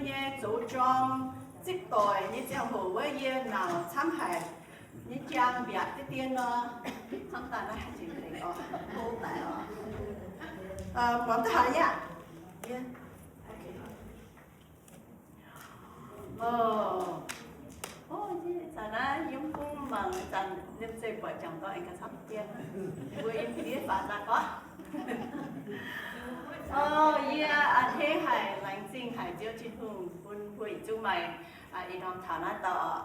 nyei zoux jorm zipv doic nyei ziangh hoc wuov, yie nauc camv haic nyei jaang mbiaatc diqv dien nor, camv daaih naaiv haih jiex deix oc, hlo daic oc. Muangx duqv haic nyei aqv? Yie, o, o, zanc naaiv yiem bung mangc zanc liemh zeih buatc jangc dorn aengx gauh camv dien, mbuo yiem diev faaux daaih gorngv. O, yie a'hneiv haic, laengz zingh haic Ziouv Tin-Hungh bun mbuo yietc zungv maaih ih norm taux naaiv dauh.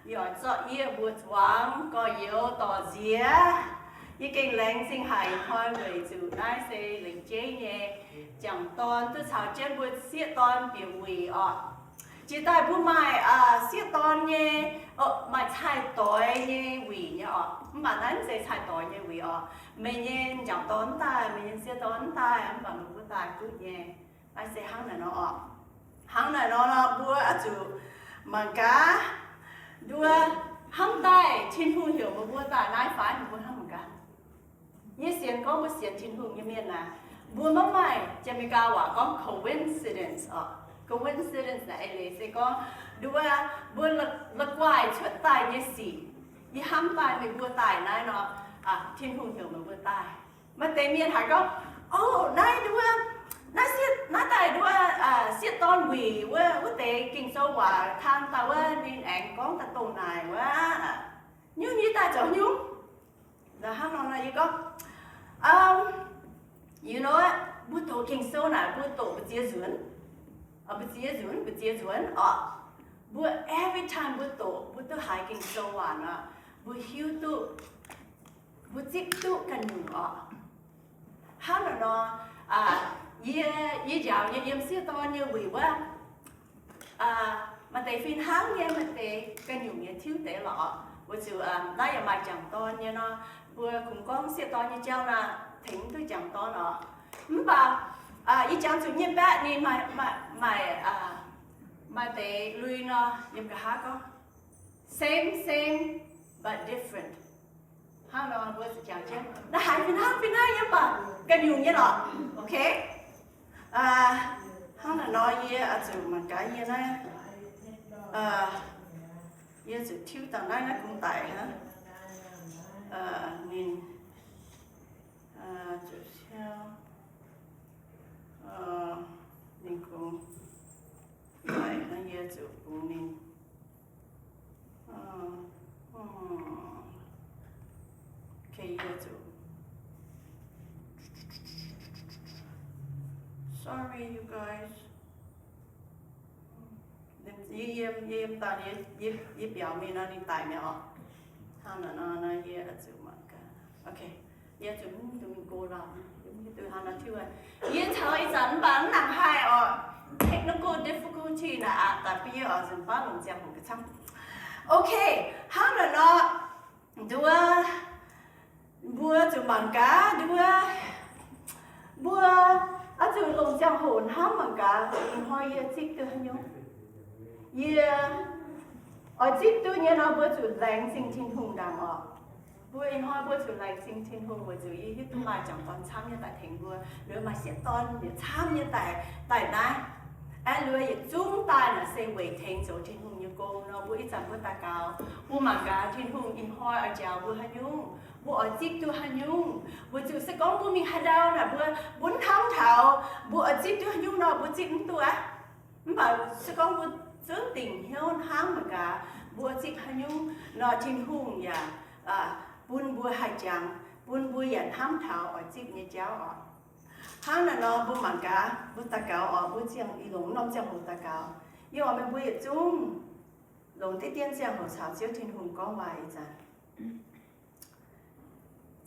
Yie oix zorqv yie mbuo zuangx gorx-youz dorc nziex. Yie gengh laengz zingh haic hnoi weic zuqc naaiv se lengc jeiv nyei jangc dorn duqv caux jienv mbuo sieqv dorn bieqc wuic oc. Jiex daaih mbuo maaih sieqv dorn nyei, maaih cai-doix nyei wuic nyei oc. Mv baac naaiv mv zeiz cai-doix nyei wuic oc. Meih nyei m'jangc dorn mv daaih, meih nyei sieqv dorn mv daaih, mv baac meih mbuo daaih duqv nyei. Naaiv se hnangv naaic nor oc. Hnangv naaic nor nor mbuo oix zuqc mangc gaax, nduov, hnamv daaih Tin-Hungh heuc meih mbuo daaih naaiv fai meih mbuo hnamv mangc gaax. Yie sienx gorngv mbuo sienx Tin-Hungh nyei mienh naaic, mbuo maiv maaih, Janx-Meigaa waac gorngv coincidence oc. Coincidence naaic eix leiz se gorngv nduov, mbuo la'guaih cuotv daaih nyei sic. Yie hnamv daaih meih mbuo daaih naaiv nor, Tin-Hungh heuc meih mbuo daaih. Maaih deix mienh haiz gorngv, o, naaiv nduov, naaiv sieqv, naaiv daaih nduov, sieqv dorn wuic wuov, wuov deix Ging-Sou waac taan daaih wuov, ninh aengx gorngv daaih dongh naaic wuov, nyungc nyei daaih zoux nyungc. Hnangv nor yie gorngv, you know, mbuo doqc Ging-Sou naaic mbuo doqc mbu'ziex nzuonx, mbu'ziex nzuonx, mbu'ziex nzuonx oc. Mbuo every time mbuo doqc mbuo duqv haiz Ging-Sou waac nor, mbuo hiuv duqv, mbuo zipv duqv ganh nyungc oc. Hnangv naaic nor, yie, yie njaaux nyei yiem sieqv dorn nyei wuic wuov, maaih deix fih hnangv nyei, maaih deix ganh nyungc nyei tiuv deix lorqc. Weic zuqc naaiv yaac maaih jangc dorn nyei nor, mbuo kungx gorngv sieqv dorn nyei jauv naaic tengx mv duqv jangc dorn oc. Mv baac yie jangx zuqc nyei baeqv ninh maaih, maaih, maaih deix lui nor, yiem nqa'haav gorngv, same, same, but different. Hnangv nor mbuo zuqc jangx jienv naaiv haiz fih hnangv, fih hnangv nyei mv baac ganh nyungc nyei lorqc. Okay? Hnangv naaic nor yie oix zuqc mangc gaax yie naaiv, yie zuqc tiuv dangh naaiv, naaiv kungx daic hnangv. Ninh zuqc siau, ninh kungx daic hnangv, yie zuqc bungx ninh. Okay, yie zuqc, sorry you guys. Yie yiem, yie yiem daaih, yie, yie biaux mingh nor ninh daic mi'aqv oc. Hnangv naaic nor, yie oix zuqc mangc gaax. Okay, yie zuqc mv duqv mingh go lauh, yie mv hiuv duqv hnangv nor tiuv. Yie taux ih zanc mv baac mv nangc haih oc. Technical difficulty naaic aqc daaih bun yie oix nzunc baav longc ziangh hoc ga'camv. Okay, hnangv naaic nor, nduov, mbuo zuqc mangc gaax nduov, mbuo oix zuqc longc ziangh hoc hnamv mangc gaax ih hnoi yie zipv duqv haaix nyungc. Yie oix zipv duqv nyei nor mbuo zuqc laengz zingh Tin-Hungh ndaangc oc. Mbuo ih hnoi mbuo zuqc laengz zingh Tin-Hungh weic zuqc yie hiuv duqv maaih jangc dorn camv nyei daaih tengx mbuo. Liuz maaih sieqv dorn yietc camv nyei daaih, daaih naaiv. Aeqv, liuz yietc zungv daaih naaic se weic tengx zoux Tin-Hungh nyei gong nor, mbuo ih zanc mbuo daux gaux, mbuo mangc gaax Tin-Hungh ih hnoi oix njaaux mbuo haaix nyungc, mbuo oix zipv duqv haaix nyungc. Weic zuqc se gorngv mbuo mingh haaix ndau naaic mbuo, mbuo mv hnamv taux mbuo oix zipv duqv haaix nyungc nor, mbuo zipv mv duqv aqv. Mv baac se gorngv mbuo zungv dingc hnyouv hnamv mangc gaax mbuo zipv haaix nyungc nor, Tin-Hungh yaac bun mbuo haih jangx, bun mbuo yaac hnamv taux oix zipv nyei jauv oc. Hnangv naaic nor mbuo mangc gaax, mbuo daux gaux oc, mbuo ziangh, ih longc norm ziangh hoc daux gaux. Yie oix meih mbuo yietc zungv longc diqv dien ziangh hoc caux Ziouv Tin-Hungh gorngv waac ih zanc.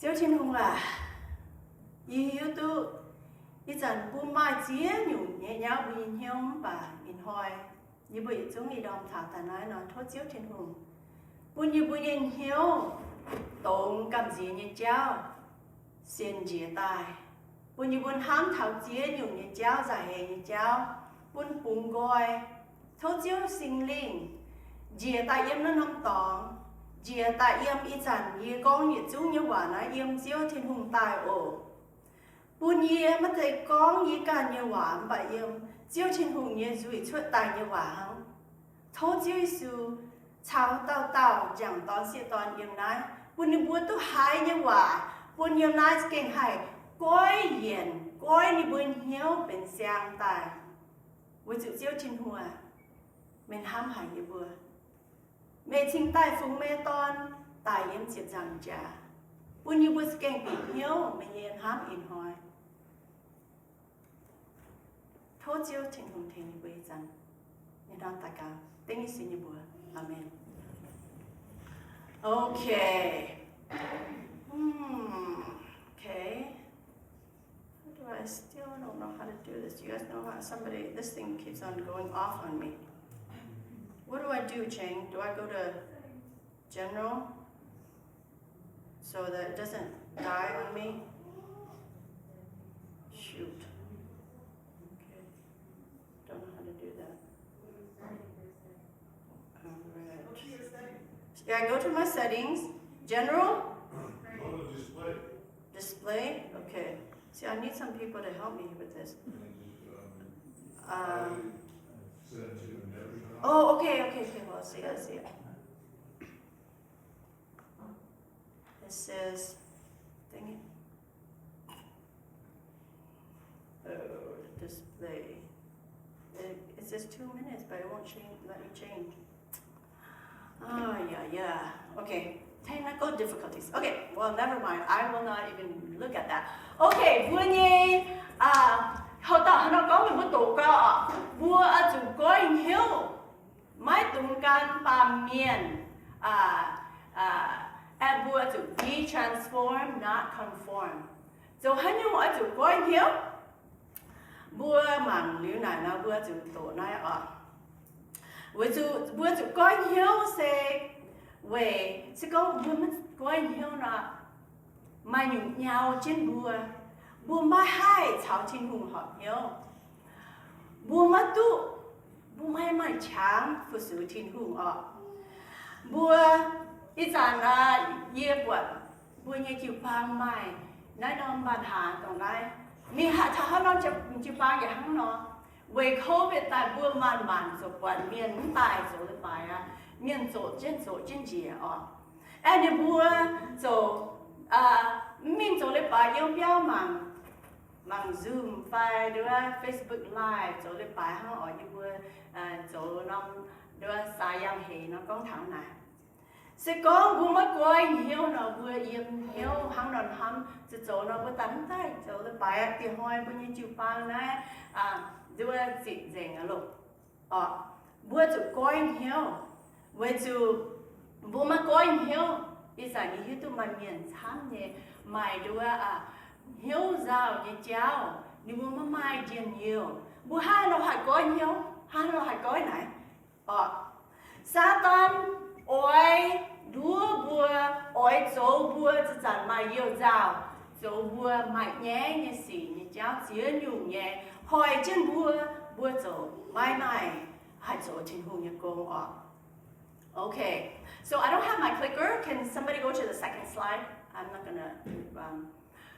Ziouv Tin-Hungh aac, yie hiuv duqv ih zanc mbuo maaih ziex nyungc nyei nyauv mbuo nyei hnyouv, mv baac ih hnoi yie mbuo yietc zungv ih ndorm taux daaih naaiv nor, tov Ziouv Tin-Hungh bun yie mbuo nyei hnyouv dongz gamh nziex nyei jauv sienx njiec daaih, bun yie mbuo hnamv taux ziex nyungc nyei jauv, nzauh heix nyei jauv, bun bungx nqoi. Tov Ziouv Singx Lingh njiec daaih yiem naaiv norm dorngx, njiec daaih yiem ih zanc yie gorngv yietc zungv nyei waac naaiv yiem Ziouv Tin-Hungh daaih oc. bun yie maiv zeiz gorngv yie ganh nyei waac, mv baac yiem Ziouv Tin-Hungh nyei nzuih cuotv daaih nyei waac hnangv. Tov Ziouv Yesu caux dauh dauh njang-dorn sieqv dorn yiem naaiv, bun ninh mbuo duqv haiz nyei waac, bun yiem naaiv za'gengh haih goiv yienc, goiv ninh mbuo hnyouv benx siang daaih. Weic zuqc Ziouv Tin-Hungh, meih hnamv haic yie mbuo. Meih cingx daaih fungx meih nyei Dorn daic yiem ziepc nzaangc jaax, bun yie mbuo za'gengh bieqc hnyouv meih nyei hnamv ih hnoi. Tov Ziouv Tin-Hungh tengx yie mbuo ih zanc. Yie hnamv daux gaux dengv Yesu nyei mbuox. Aamen. Okay. Hmm. Okay. How do I still don't know how to do this? Do you guys know how somebody, this thing keeps on going off on me. What do I do, Chang? Do I go to general so that it doesn't die on me? Shoot. Okay. Don't know how to do that. All right. Yeah, go to my settings. General? Display. Okay. See, I need some people to help me with this. Um, oh, okay, okay, okay. Well, I see, I see. It says, dang it. Oh, display. It, it says two minutes, but it won't change, let me change. Oh, yeah, yeah. Okay. Technical difficulties. Okay, well, never mind. I will not even look at that. Okay, mbuo nyei, uh, houc dauh haaix nor gorngv meih mbuo doqc gau oc. Mbuo oix zuqc goiv hnyouv, maiv dungx gan baamh mienh, uh, uh, and mbuo oix zuqc be transformed, not conformed. Zoux haaix nyungc oix zuqc goiv hnyouv? Mbuo mangc liuz naaic nor mbuo zuqc doqc naaiv oc. Weic zuqc mbuo zuqc goiv hnyouv se weic se gorngv mbuo maiv goiv hnyouv nor, maaih nyungc nyau jienv mbuo. Mbuo maiv haih caux Tin-Hungh horpc hnyouv. Mbuo maiv duqv, mbuo maiv maaih qangx fu-sux Tin-Hungh oc. Mbuo ih zanc yie buatc mbuo nyei jiu-baang maaih naaiv norm banh haaix dongh naaiv. Mingh haaix taux haaix norm jiu-baang yaac hnangv nor. Weic covid daaih mbuo maanc maanc zoux buatc mienh mv daaih zoux leiz-baaix aqv. Mienh zoqc jienv zoqc jienv njiec oc. Aengx ninh mbuo zoqc, mv mingh zoux leiz-baaix yiem biauv mangc, mangc Zoom fai nduov Facebook Live zoux leiz-baaix hnangv oc. Yie mbuo zoux norm nduov saa yangh heix nor gorngv taux naaic. Se gorngv mbuo maiv goiv hnyouv nor, mbuo yiem hnyouv hnangv nor hnamv, zoux zoux nor mbuo daaih mv daaih zoux leiz-baaix aqv. Dieh hnoi mbuo nyei jiu-baang naaiv nduov zitc nzengc aqv loh. Oc, mbuo zuqc goiv hnyouv, weic zuqc mbuo maiv goiv hnyouv, ih zanc yie hiuv duqv maaih mienh camv nyei maaih nduov hnyouv nzauh nyei jauv, ninh mbuo maiv maaih njien-youh. Mbuo hnangv haaix nor haih goiv hnyouv? Hnangv haaix nor haih goiv naaic? Oc, Saadaan oix nduov mbuo, oix zoux mbuo zanc-zanc maaih youh nzauh, zoux mbuo maaih nyaiv nyei sic nyei jauv ziex nyungc nyei, hoic jienv mbuo, mbuo zoux maiv maaih haih zoux Tin-Hungh nyei gong oc. Okay, so I don't have my clicker. Can somebody go to the second slide? I'm not gonna, um,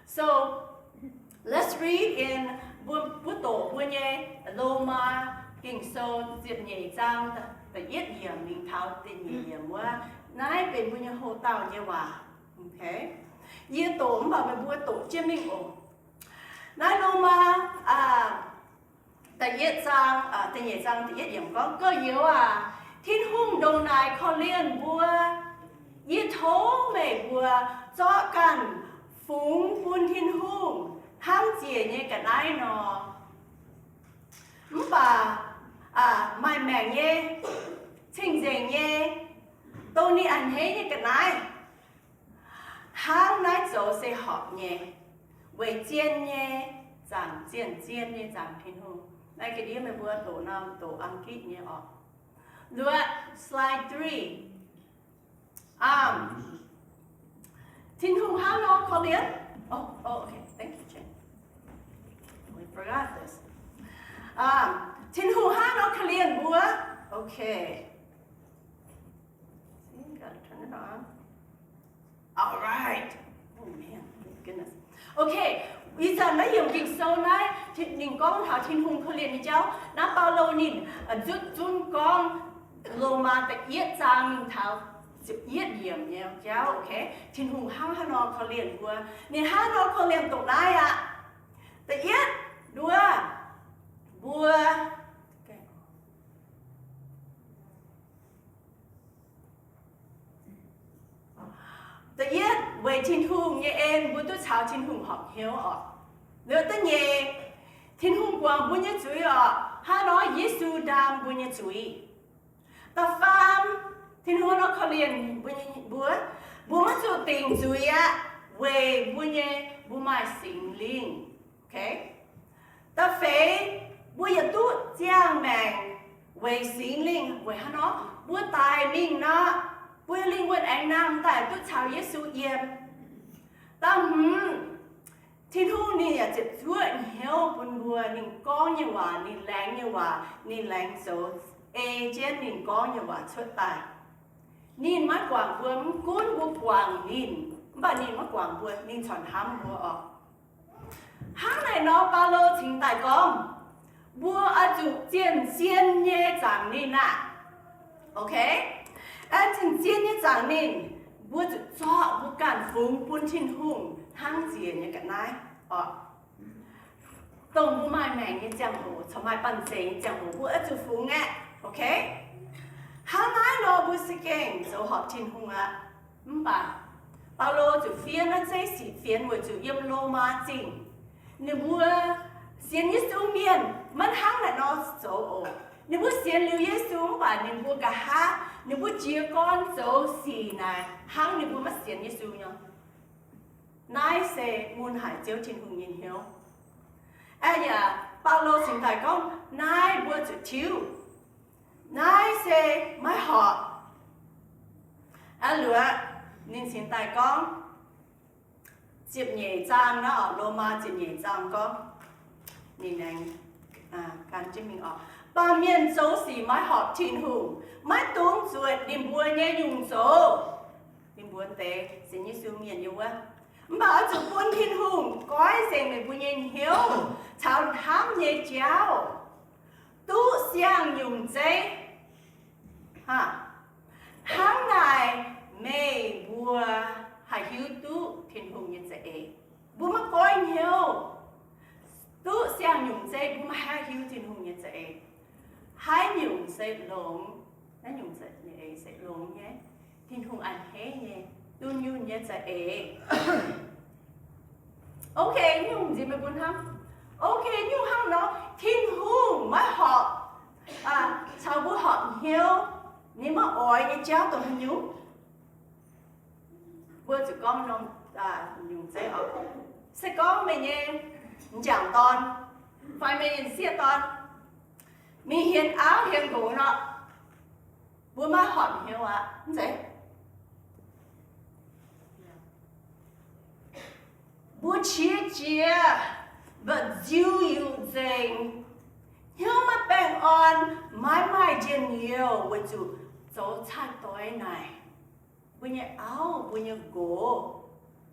So, let's read in, mbuo, mbuo doqc mbuo nyei Lomaa Ging-Sou ziepc nyeic zaang da'yietv yiemc mingh taux da'nyeic yiemc wuov. Naaiv benx mbuo nyei hoc-dauh nyei waac. Okay. Yie doqc mv baac meih mbuo doqc jienv mingh oc. Naaiv Lomaa da'yietv zaang, da'nyeic zaang da'yietv yiemc gorngv, Gorx-youz aac, Tin-Hungh ndongc naaic korv-lienh mbuo. Yie tov meih mbuo zorqv ganh fungx bun Tin-Hungh hnangv ziec nyei ga'naaiv nor. Mv baac maaih maengc nyei, cing-nzengc nyei, dongh ninh a'hneiv nyei ga'naaiv, hnangv naaiv zoux se horpc nyei, weic zien nyei zaangc, zien, zien nyei zaangc Tin-Hungh. Naaiv ga'ndiev meih mbuo doqc norm doqc Ang^gitv nyei oc. Nduov, slide three. Tin-Hungh hnangv nor korv-lienh. Oh, oh, okay. Thank you, Jane. We forgot this. Tin-Hungh hnangv nor korv-lienh mbuo. Okay. See, gotta turn it on. All right. Oh man, thank goodness. Okay, Ih zanc naaiv yiemc Ging-Sou naaiv, ninh gorngv taux Tin-Hungh korv-lienh nyei jauv. Naaiv Baulo ninh nzutv zunv gorngv Lomaa da'yietv zaang taux ziepc yietv yiemc nyei jauv, okay? Tin-Hungh hnangv haaix nor korv-lienh mbuo. Ninh hnangv haaix nor korv-lienh dongh naaiv aqv. Da'yietv, nduov, mbuo da'yietv, weic Tin-Hungh nyei en mbuo duqv caux Tin-Hungh horpc hnyouv oc. Liuz da'nyeic, Tin-Hungh guangc mbuo nyei zuiz oc, hnangv nor Yesu ndaam mbuo nyei zuiz. Da'faam, Tin-Hungh nor korv-lienh mbuo, mbuo maiv zuqc dingc zuiz aqv, weic mbuo nyei, mbuo maaih Singx Lingh. Da'feix, mbuo yietc duqv ziangh maengc weic Singx Lingh. Weic haaix nor? Mbuo daic mingh nor, mbuo lingh wuonh aengx nangh daaih duqv caux Yesu yiem. Da'hmz, Tin-Hungh ninh yaac ziepc zuoqv hnyouv bun mbuo. Ninh gorngv nyei waac, ninh laengz nyei waac, ninh laengz zoux ei jienv ninh gorngv nyei waac cuotv daaih. Ninh maiv guangc mbuo, mv gunv mbuo guangc ninh, mv baac ninh maiv guangc mbuo, ninh corc hnamv mbuo oc. Hnangv naaic nor, Baulo cingx daaih gorngv, mbuo oix zuqc zien-zien nyei zaangc ninh aqv. Okay? Aengx zien-zien nyei zaangc ninh, mbuo zuqc zorqv mbuo ganh fungx bun Tin-Hungh hnangv nziex nyei ga'naaiv oc. Dongh mbuo maaih maengc nyei ziangh hoc, caux maaih banh zeic nyei ziangh hoc, mbuo oix zuqc fungx aeqv. Okay? Hnangv naaiv nor mbuo se gengh zoux horpc Tin-Hungh aqv. Mv baac Baulo zuqc fiev naaiv zeiv sic fienx weic zuqc yiem Lomaa Zingh, ninh mbuo sienx Yesu mienh maiv hnangv naaic nor zoux oc. Ninh mbuo sienx liuz Yesu mv baac ninh mbuo nqa'haav ninh mbuo jiez gorn zoux sic naaic hnangv ninh mbuo maiv sienx Yesu nyei. Naaiv se mun haic Ziouv Tin-Hungh nyei hnyouv. Aa yaac Baulo cingx daaih gorngv naaiv mbuo zuqc tiuv. Naaiv se maiv horpc. Aa luoqc ninh cingx daaih gorngv ziepc nyeic zaang nor, Lomaa ziepc nyeic zaang gorngv, ninh aengx gan jienv mingh oc. Baamh mienh zoux sic maiv horpc Tin-Hungh, maiv dungx zuotc ninh mbuo nyei nyungc zoux. Ninh mbuo deix sienx Yesu mienh nyei wuov. Mv baac oix zuqc bun Tin-Hungh goiv nzengc meih mbuo nyei hnyouv caux hnamv nyei jauv, duqv siang-nyungc zeiv. Hnangv naaic meih mbuo haih hiuv duqv Tin-Hungh nyei za'eix. Mbuo maiv goiv hnyouv, duqv siang-nyungc zeiv, mbuo maiv haih hiuv Tin-Hungh nyei za'eix. Haaix nyungc se longx, naaiv nyungc za'eix se longx nyei, Tin-Hungh a'hneiv nyei, dunh yunh nyei za'eix. Okay, nyungc nziex meih mbuo hnamv. Okay, nyungc hnangv nor, Tin-Hungh maiv horpc caux mbuo horpc hnyouv, ninh maiv oix nyei jauv dongh haaix nyungc? Mbuo zuqc gorngv norm nyungc zeiv oc. Se gorngv meih nyei m'jangc dorn fai meih nyei m'sieqv dorn mingh hienx auv hienx nqox nor, mbuo maiv horpc hnyouv aqv, mv zeiz? Mbuo qiex jiez, mbuo nziu yuqc nzengc, hnyouv maiv baengh orn, maiv maaih njien-youh weic zuqc zoux caaix doix naaic, mbuo nyei auv, mbuo nyei nqox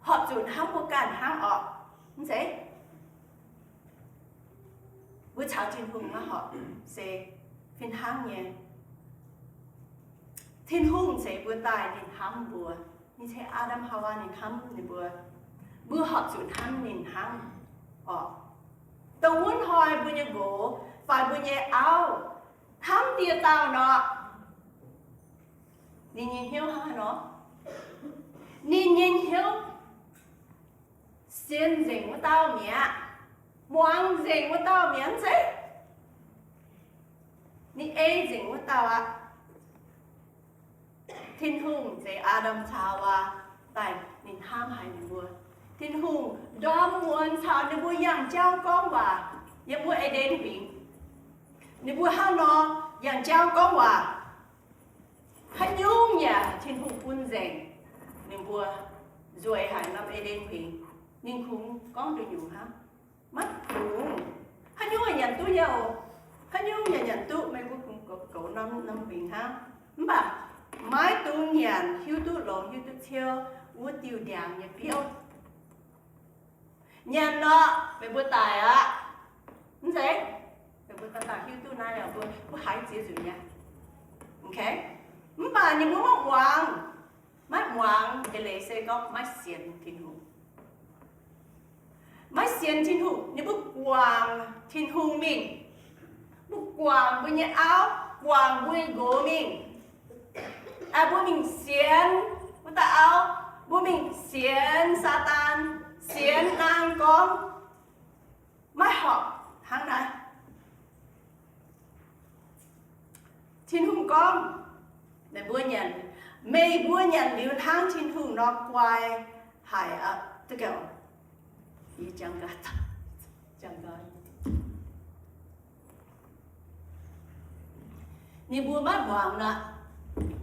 horpc zuqc hnamv mbuo ganh hnangv orqc, mv zeiz? Mbuo caux Tin-Hungh maiv horpc se fih hnangv nyei. Tin-Hungh ceix mbuo daaih, ninh hnamv mbuo. Ninh ceix Aa^ndam Haawaa, ninh hnamv ninh mbuo. Mbuo horpc zuqc hnamv ninh hnangv orqc. Dongh wuov hnoi mbuo nyei nqox fai mbuo nyei auv hnamv dieh dauh nor, ninh nyei hnyouv hnangv haaix nor? Ninh nyei hnyouv sienx nzengc wuov dauh mi'aqv, muangx nzengc wuov dauh mi'aqv, mv zeiz? Ninh ei nzengc wuov dauh aqv. Tin-Hungh ceix Aa^ndam caux Haawaa daaih, ninh hnamv haic ninh mbuo. Tin-Hungh ndorm muonz caux ninh mbuo yangh jauv gorngv waac yiem wuov E^nden Huingx. Ninh mbuo hnangv nor yangh jauv gorngv waac. Haaix nyungc yaac Tin-Hungh bun nzengc ninh mbuo nzueic haic norm E^nden Huingx. Ninh kungx gorngv nduqc nyungc hnangv? Maiv kungx. Haaix nyungc yaac nyanc duqv nyei oc. Haaix nyungc yaac nyanc duqv, meih mbuo kungx goux norm, norm huingx hnangv. Mv baac maiv dungx nyanc hiuv duqv longx hiuv duqv ciouv wuov diuh ndiangx nyei biouv. nyanc nor, meih mbuo daic aqv. Mv zeiz? Meih mbuo daaih hiuv duqv naaiv, mbuo, mbuo haiz ziex nzunc nyei. Mv baac ninh mbuo maiv muangx, maiv muangx eix leiz se gorngv maiv sienx Tin-Hungh. Maiv sienx Tin-Hungh, ninh mbuo guangc Tin-Hungh mingh. Mbuo guangc mbuo nyei auv, guangc mbuo nyei nqox mingh. Aa, mbuo mingh sienx wuov dauh auv, mbuo mingh sienx Saadaan, sienx naang gorngv, maiv horpc hnangv naaiv. Tin-Hungh gorngv, meih mbuo nyanc, meih mbuo nyanc liuz hnangv Tin-Hungh nor guai haic aqv. Ninh mbuo maiv muangx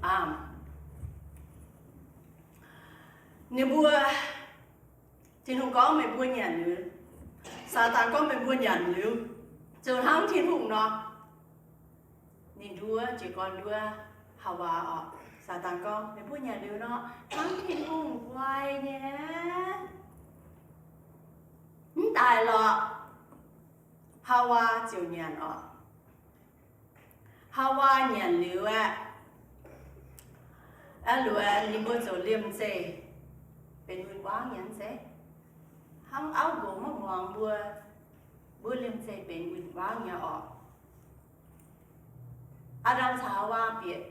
aqv. Ninh mbuo, Tin-Hungh gorngv meih mbuo nyanc liuz, Saadaan gorngv meih mbuo nyanc liuz zoux hnangv Tin-Hungh nor, ninh nduov jiez gorn nduov Haawaa oc. Saadaan gorngv meih mbuo nyanc liuz nor, hnangv Tin-Hungh guai nyei, mv daic lorqc. Haawaa ziouc nyanc oc. Haawaa nyanc liuz aeqv, aeqv, liuz aeqv, ninh mbuo ziouc liemh zeih benx win-wangv nyei zeiv. Hnangv auv nqox maiv muangx mbuo, mbuo liemh zeih benx win-wangv nyei oc. Aa^ndam caux Haawaa bieqc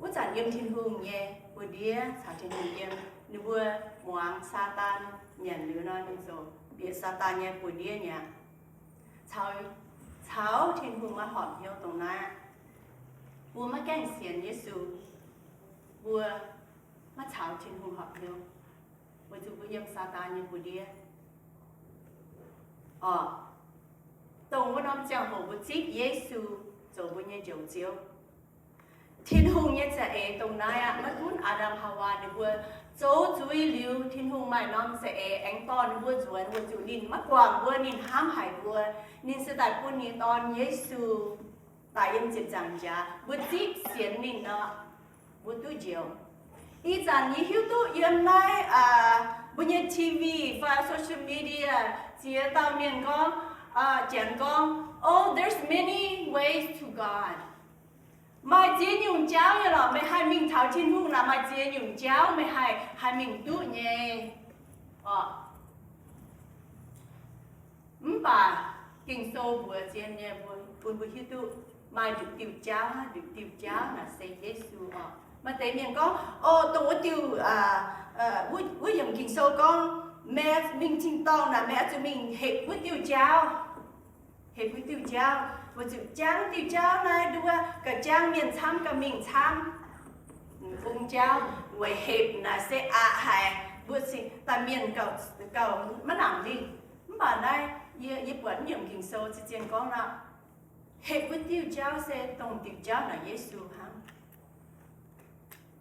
wuov zanc yiem Tin-Hungh nyei buoz-ndiev caux Tin-Hungh yiem. Ninh mbuo muangx Saadaan nyanc liuz nor, ninh ziouc bieqc Saadaan nyei buoz-ndiev mi'aqv. Caux, caux Tin-Hungh maiv horpc hnyouv dongh naaiv aqv. Mbuo maiv gaengh sienx Yesu, mbuo maiv caux Tin-Hungh horpc hnyouv, weic zuqc mbuo yiem Saadaan nyei buoz-ndiev. Orqc, dongh wuov norm ziangh hoc mbuo zipv Yesu zoux mbuo nyei Njoux Ziouv. Tin-Hungh nyei za'eix dongh naaiv aqv. Maiv gunv Aa^ndam Haawaa ninh mbuo zoux zuiz liuz, Tin-Hungh maaih norm za'eix aengx dorh ninh mbuo nzuonx, weic zuqc ninh maiv guangc mbuo, ninh hnamv haic mbuo. Ninh se daaih bun ninh nyei Dorn, Yesu, daaih yiem ziepc nzaangc jaax. Mbuo zipv sienx ninh nor, mbuo duqv njoux. Ih zanc yie hiuv duqv yiem naaiv, aa, mbuo nyei T V fai social media ziex dauh mienh gorngv, aa, janx gorngv, Oh, there's many ways to God. Maaih ziex nyungc jauv nyei lorqc. Meih haih mingh taux Tin-Hungh naaic, maaih ziex nyungc jauv meih haih, haih mingh duqv nyei. Orqc, mv baac Ging-Sou mbuox zien nyei, mbuo, bun mbuo hiuv duqv maaih nduqc diuh jauv, nduqc diuh jauv naaic se Yesu orqc. Maaih deix mienh gorngv, O, dongh wuov diuh, wuov, wuov yiemc Ging-Sou gorngv, meih mingh tin-dorngh naaic, meih oix zuqc mingh hepc wuov diuh jauv. Hepc wuov diuh jauv, weic zuqc jangv diuh jauv naaiv nduov gauh jangv mienh camv gauh mingh camv. Bung jauv weic hepc naaic se aqc haic, mbuo cingx daaih mienh gauh, gauh maiv nangc lingh. Mv baac naaiv yie, yie buatc yiemc Ging-Sou zien gorngv nor, hepc wuov diuh jauv se dongh diuh jauv naaic Yesu hnangv.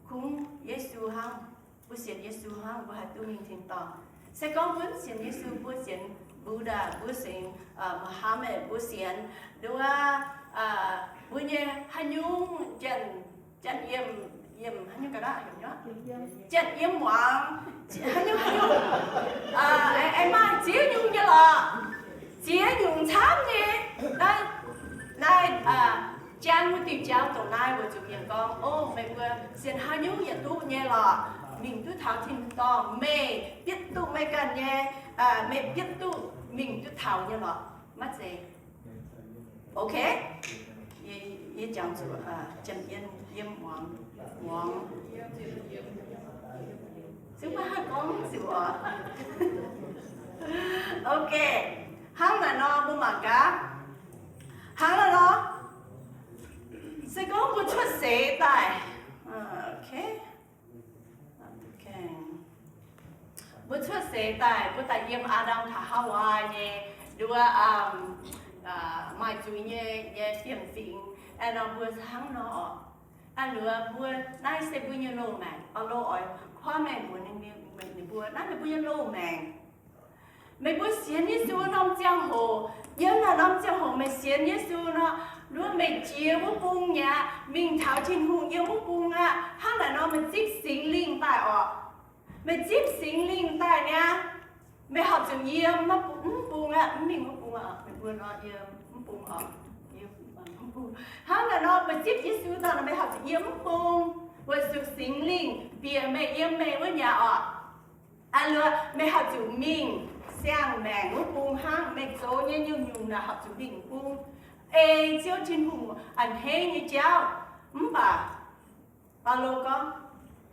Kungx Yesu hnangv. Mbuo sienx Yesu hnangv, mbuo haih duqv mingh tin-dorngh. Se gorngv mbuo mv sienx Yesu, mbuo sienx Buddha, mbuo sienx, aa, Muhammad, mbuo sienx nduov, aa, mbuo nyei haaix nyungc janx, janx yiem, yiem haaix nyungc ga'naaiv, janx yiem muangx, haaix nyungc, haaix nyungc, aa, aengx maaih ziex nyungc nyei lorqc. Ziex nyungc camv nyei. Naaiv, naaiv, aa, jangv wuov diuh jauv dongh naaiv weic zuqc mienh gorngv, O, meih mbuo sienx haaix nyungc yaac duqv nyei lorqc. Mingh duqv taux tin-dorngh, meih bietv duqv meih ganh nyei, aa, meih bietv duqv mingh duqv taux nyei lorqc. Maiv zeiz. Ok? Yie, yie jangx zuqc, aa, janx yiem, yiem muangx, muangx. Zungv maiv haih gorngv zuqc oc. Ok. Hnangv naaic nor mbuo mangc gaax. Hnangv naaiv nor, se gorngv mbuo cuotv seix daaih, ok. Mbuo cuotv seix daaih, mbuo daaih yiem Aa^ndam taux Haawaa nyei nduov, maaih zuiz nyei, nyei fiem-fingx. Aeqv, nor mbuo hnangv nor oc. Aeqv, nduov mbuo, naaiv se mbuo nyei loz-maengc. Baulo oix kuaaiv mengh mbuox ninh, ninh mbuo, naaiv meih mbuo nyei loz-maengc. Meih mbuo sienx Yesu norm ziangh hoc, yiem naaiv norm ziangh hoc meih sienx Yesu nor, nduov meih jiex wuov bung mi'aqv, mingh taux Tin-Hungh yiem wuov bung aqv. Hnangv naaic nor meih zipv Singx Lingh daaih oc. Meih zipv Singx Lingh daaih niaa, Meih horpc zuqc yiem mv bung aqv, mv mingh wuov bung aqv, meih mbuo nor yiem mv bung oc. Hnangv naaic nor, meih zipv Yesu daaih nor, meih horpc zuqc yiem mv bung, weic zuqc Singx Lingh bieqc meih yiem meih wuov nyei oc. Aa, meih horpc zuqc mingh siang-maengc wuov bung hnangv. Meih zoux nyei nyungc-nyungc naaic horpc zuqc mingh bung, ei Ziouv Tin-Hungh a'hneiv nyei jauv. Mv baac Baulo gorngv,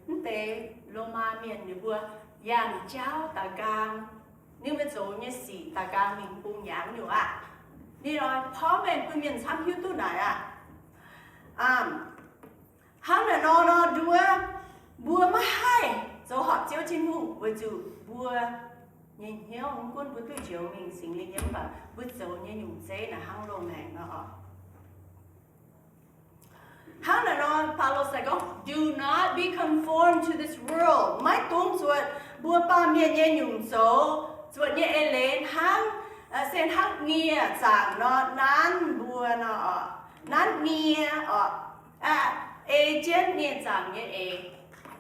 mv deix Lomaa mienh ninh mbuo yangh jauv da'nqaang, ninh mbuo zoux nyei sic da'nqaang mingh bung nyei nyungc aqv. Ninh oix porv mengh bun mienh camv hiuv duqv naaic aqv. Hnangv naaic nor, nduov mbuo maiv haih zoux horpc Ziouv Tin-Hungh weic zuqc mbuo nyei hnyouv, mv gunv mbuo duqv njoux mingh Singx Lingh nyei, mv baac mbuo zoux nyei nyungc zeiv naaic hnangv loz maengc nor oc. Hnangv naaic nor, Baulo se gorngv, do not be conformed to this world. Maiv dungx zuotc mbuo baamh mienh nyei nyungc zoux, zuotc nyei eix leiz hnangv, se hnangv nie zaangc nor nanv mbuo nor oc. Nanv nie oc, ei jienv nie zaangc nyei eix.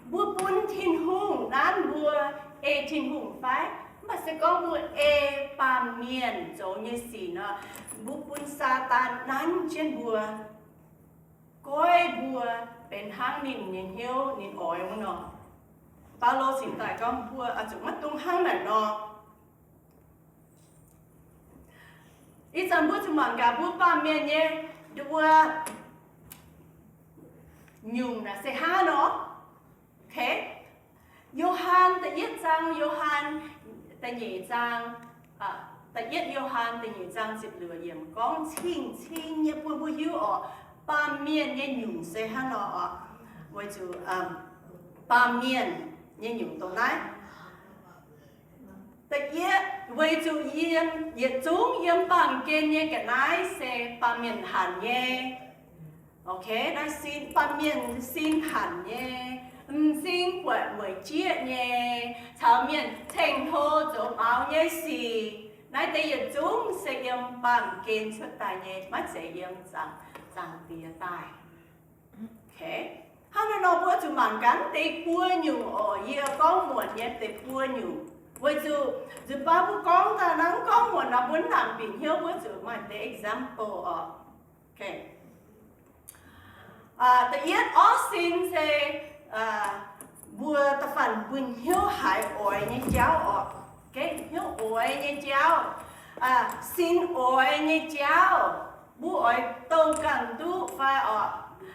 Mbuo bun Tin-Hungh nanv mbuo ei Tin-Hungh fai? Mv baac se gorngv mbuo ei baamh mienh zoux nyei sic nor, mbuo bun Saadaan nanv jienv mbuo, goiv mbuo benx hnangv ninh nyei hnyouv ninh oix wuov nor. Baulo cingx daaih gorngv mbuo oix zuqc maiv dungx hnangv naaic nor. Ih zanc mbuo zuqc mangc gaax mbuo baamh mienh nyei nduov nyungc naaic se hnangv nor. Yo^han da'yietv zaang, Yo^han da'nyeic zaang, da'yietv Yo^han da'nyeic zaang ziepc luoqc yiemc gorngv cing-cing nyei bun mbuo hiuv oc, baamh mienh nyei nyungc se hnangv nor oc. Weic zuqc baamh mienh nyei nyungc dongh naaiv. Da'yietv, weic zuqc yiem yietc zungv yiem baamh gen nyei ga'naaiv se baamh mienh hanc nyei. Ok, naaiv sin, baamh mienh sin hanc nyei, m'zing buatc mueic jieqv nyei, caux mienh ceng-hlo zoux maux nyei sic. Naaiv deix yietc zungv se yiem baamh gen cuotv daaih nyei, maiv zeiz yiem zaangc, zaangc diex daaih. Hnangv naaiv nor mbuo zuqc mangc gaax deix buo nyungc oc. Yie gorngv muonc nyei deix buo nyungc, weic zuqc nzunc baav mbuo gorngv daaih nor, gorngv muonc nor mbuo mv nangc bieqc hnyouv, mbuo zuqc maaih deix example oc. Da'yietv orv sin se mbuo da'faanh mbuo hnyouv haiz oix nyei jauv oc. Hnyouv oix nyei jauv, sin oix nyei jauv, mbuo oix douh ganh duqv fai oc.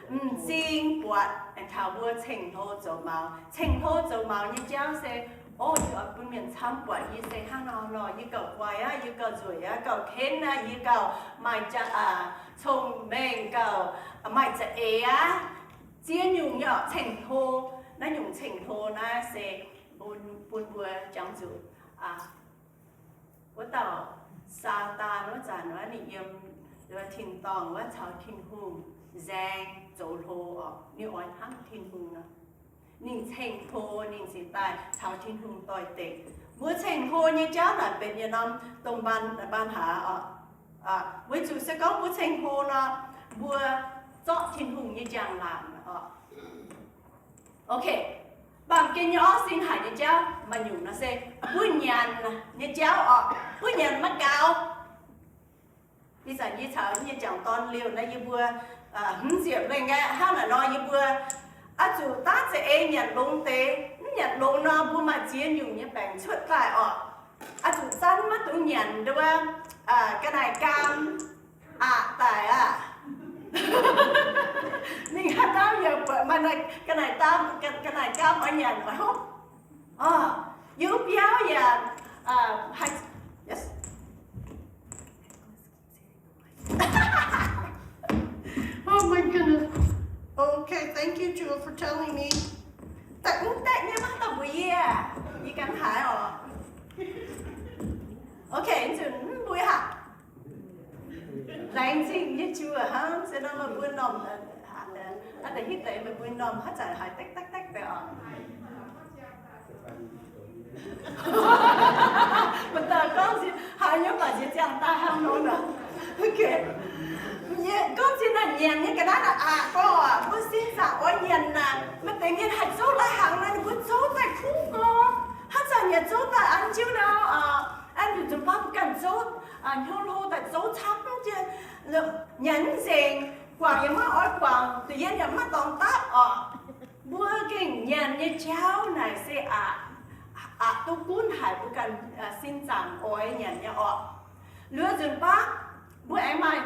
M'zing buatc aengx taux mbuo ceng-hlo zoux maux. Ceng-hlo zoux maux nyei jauv se, o, yie oix bun mienh camv buatc yie se hnangv nor nor, yie gauh guai aqv, yie gauh nzueic aqv, gauh kenv aqv, yie gauh maaih cong-mengh, gauh maaih za'eix aqv. Ziex nyungc nyei oc, ceng-hlo. Naaiv nyungc ceng-hlo naaiv se bun, bun mbuo jangx zuqc wuov dauh Saadaan wuov zanc wuov ninh yiem tin-dorngh wuov caux Tin-Hungh nzaeng zoux hlo oc. Ninh oix hnangv Tin-Hungh nor, ninh ceng-hlo, ninh cingx daaih caux Tin-Hungh doix-dekc. Mbuo ceng-hlo nyei jauv naaic benx yietc norm domh baan, baan haaix oc. Weic zuqc se gorngv mbuo ceng-hlo nor, mbuo zorqv Tin-Hungh nyei njang-laangc oc. Ok, baamh gen nyei orv sin haic nyei jauv maaih nyungc nor se buov nyanc nyei jauv oc. Buov nyanc maiv gaux. Ih zanc yie caux nyei jangc dorn liouh naaiv yie mbuo hmz ziepc lengh aqv. Hnangv naaic nor yie mbuo oix zuqc daav za'eix nyanc longx deix. Mv nyanc longx nor mbuo maaih ziex nyungc nyei baengc cuotv daaih oc. Oix zuqc zanv maiv dungx nyanc nduov ga'naaiv gaam aqc daic aqv. Ninh haaix dauh yaac buatc maaih ga'naaiv gaam, ga'naaiv gaam oix nyanc oix hopv. Yie biauv yaac Oh my goodness. Okay, thank you, Jewel, for telling me. Da'nyeic nyei maiv dauh mbuox yie, yie ganh haiz oc. Okay, nzunc mv mbuo haic. Laengz zingh nyei Jewel hnangv, se nor meih mbuo normh, aa, da'hiuv deix meih mbuo normh haaix zanc haiz dek dek dek deix oc. Mv dauh gorngv nziex haiz nyei baac nziex ziangh daaih hnangv nor. Gorngv nziex naaic nyanc nyei ga'naaiv naaic aqc gorngv, mbuo sin zaangc oix nyanc naaic, maaih deix mienh haih zouv lai-hnaangx naaic, ninh mbuo zouv daaih kuv gorx, haaix zanc yaac zouv daaih an jienv nor. hnyouv hlo daaih zoux camv jienv, nyanc mv nzengc, guangc yaac maiv oix guangc, da'yietv yaac maiv dorngx dapv oc. Mbuo gengh nyanc nyei jauv naaic se aqc, aqc duqv gunv haic mbuo ganh sin zaangc oix nyanc nyei oc. Liuz nzunc baav mbuo aengx maaih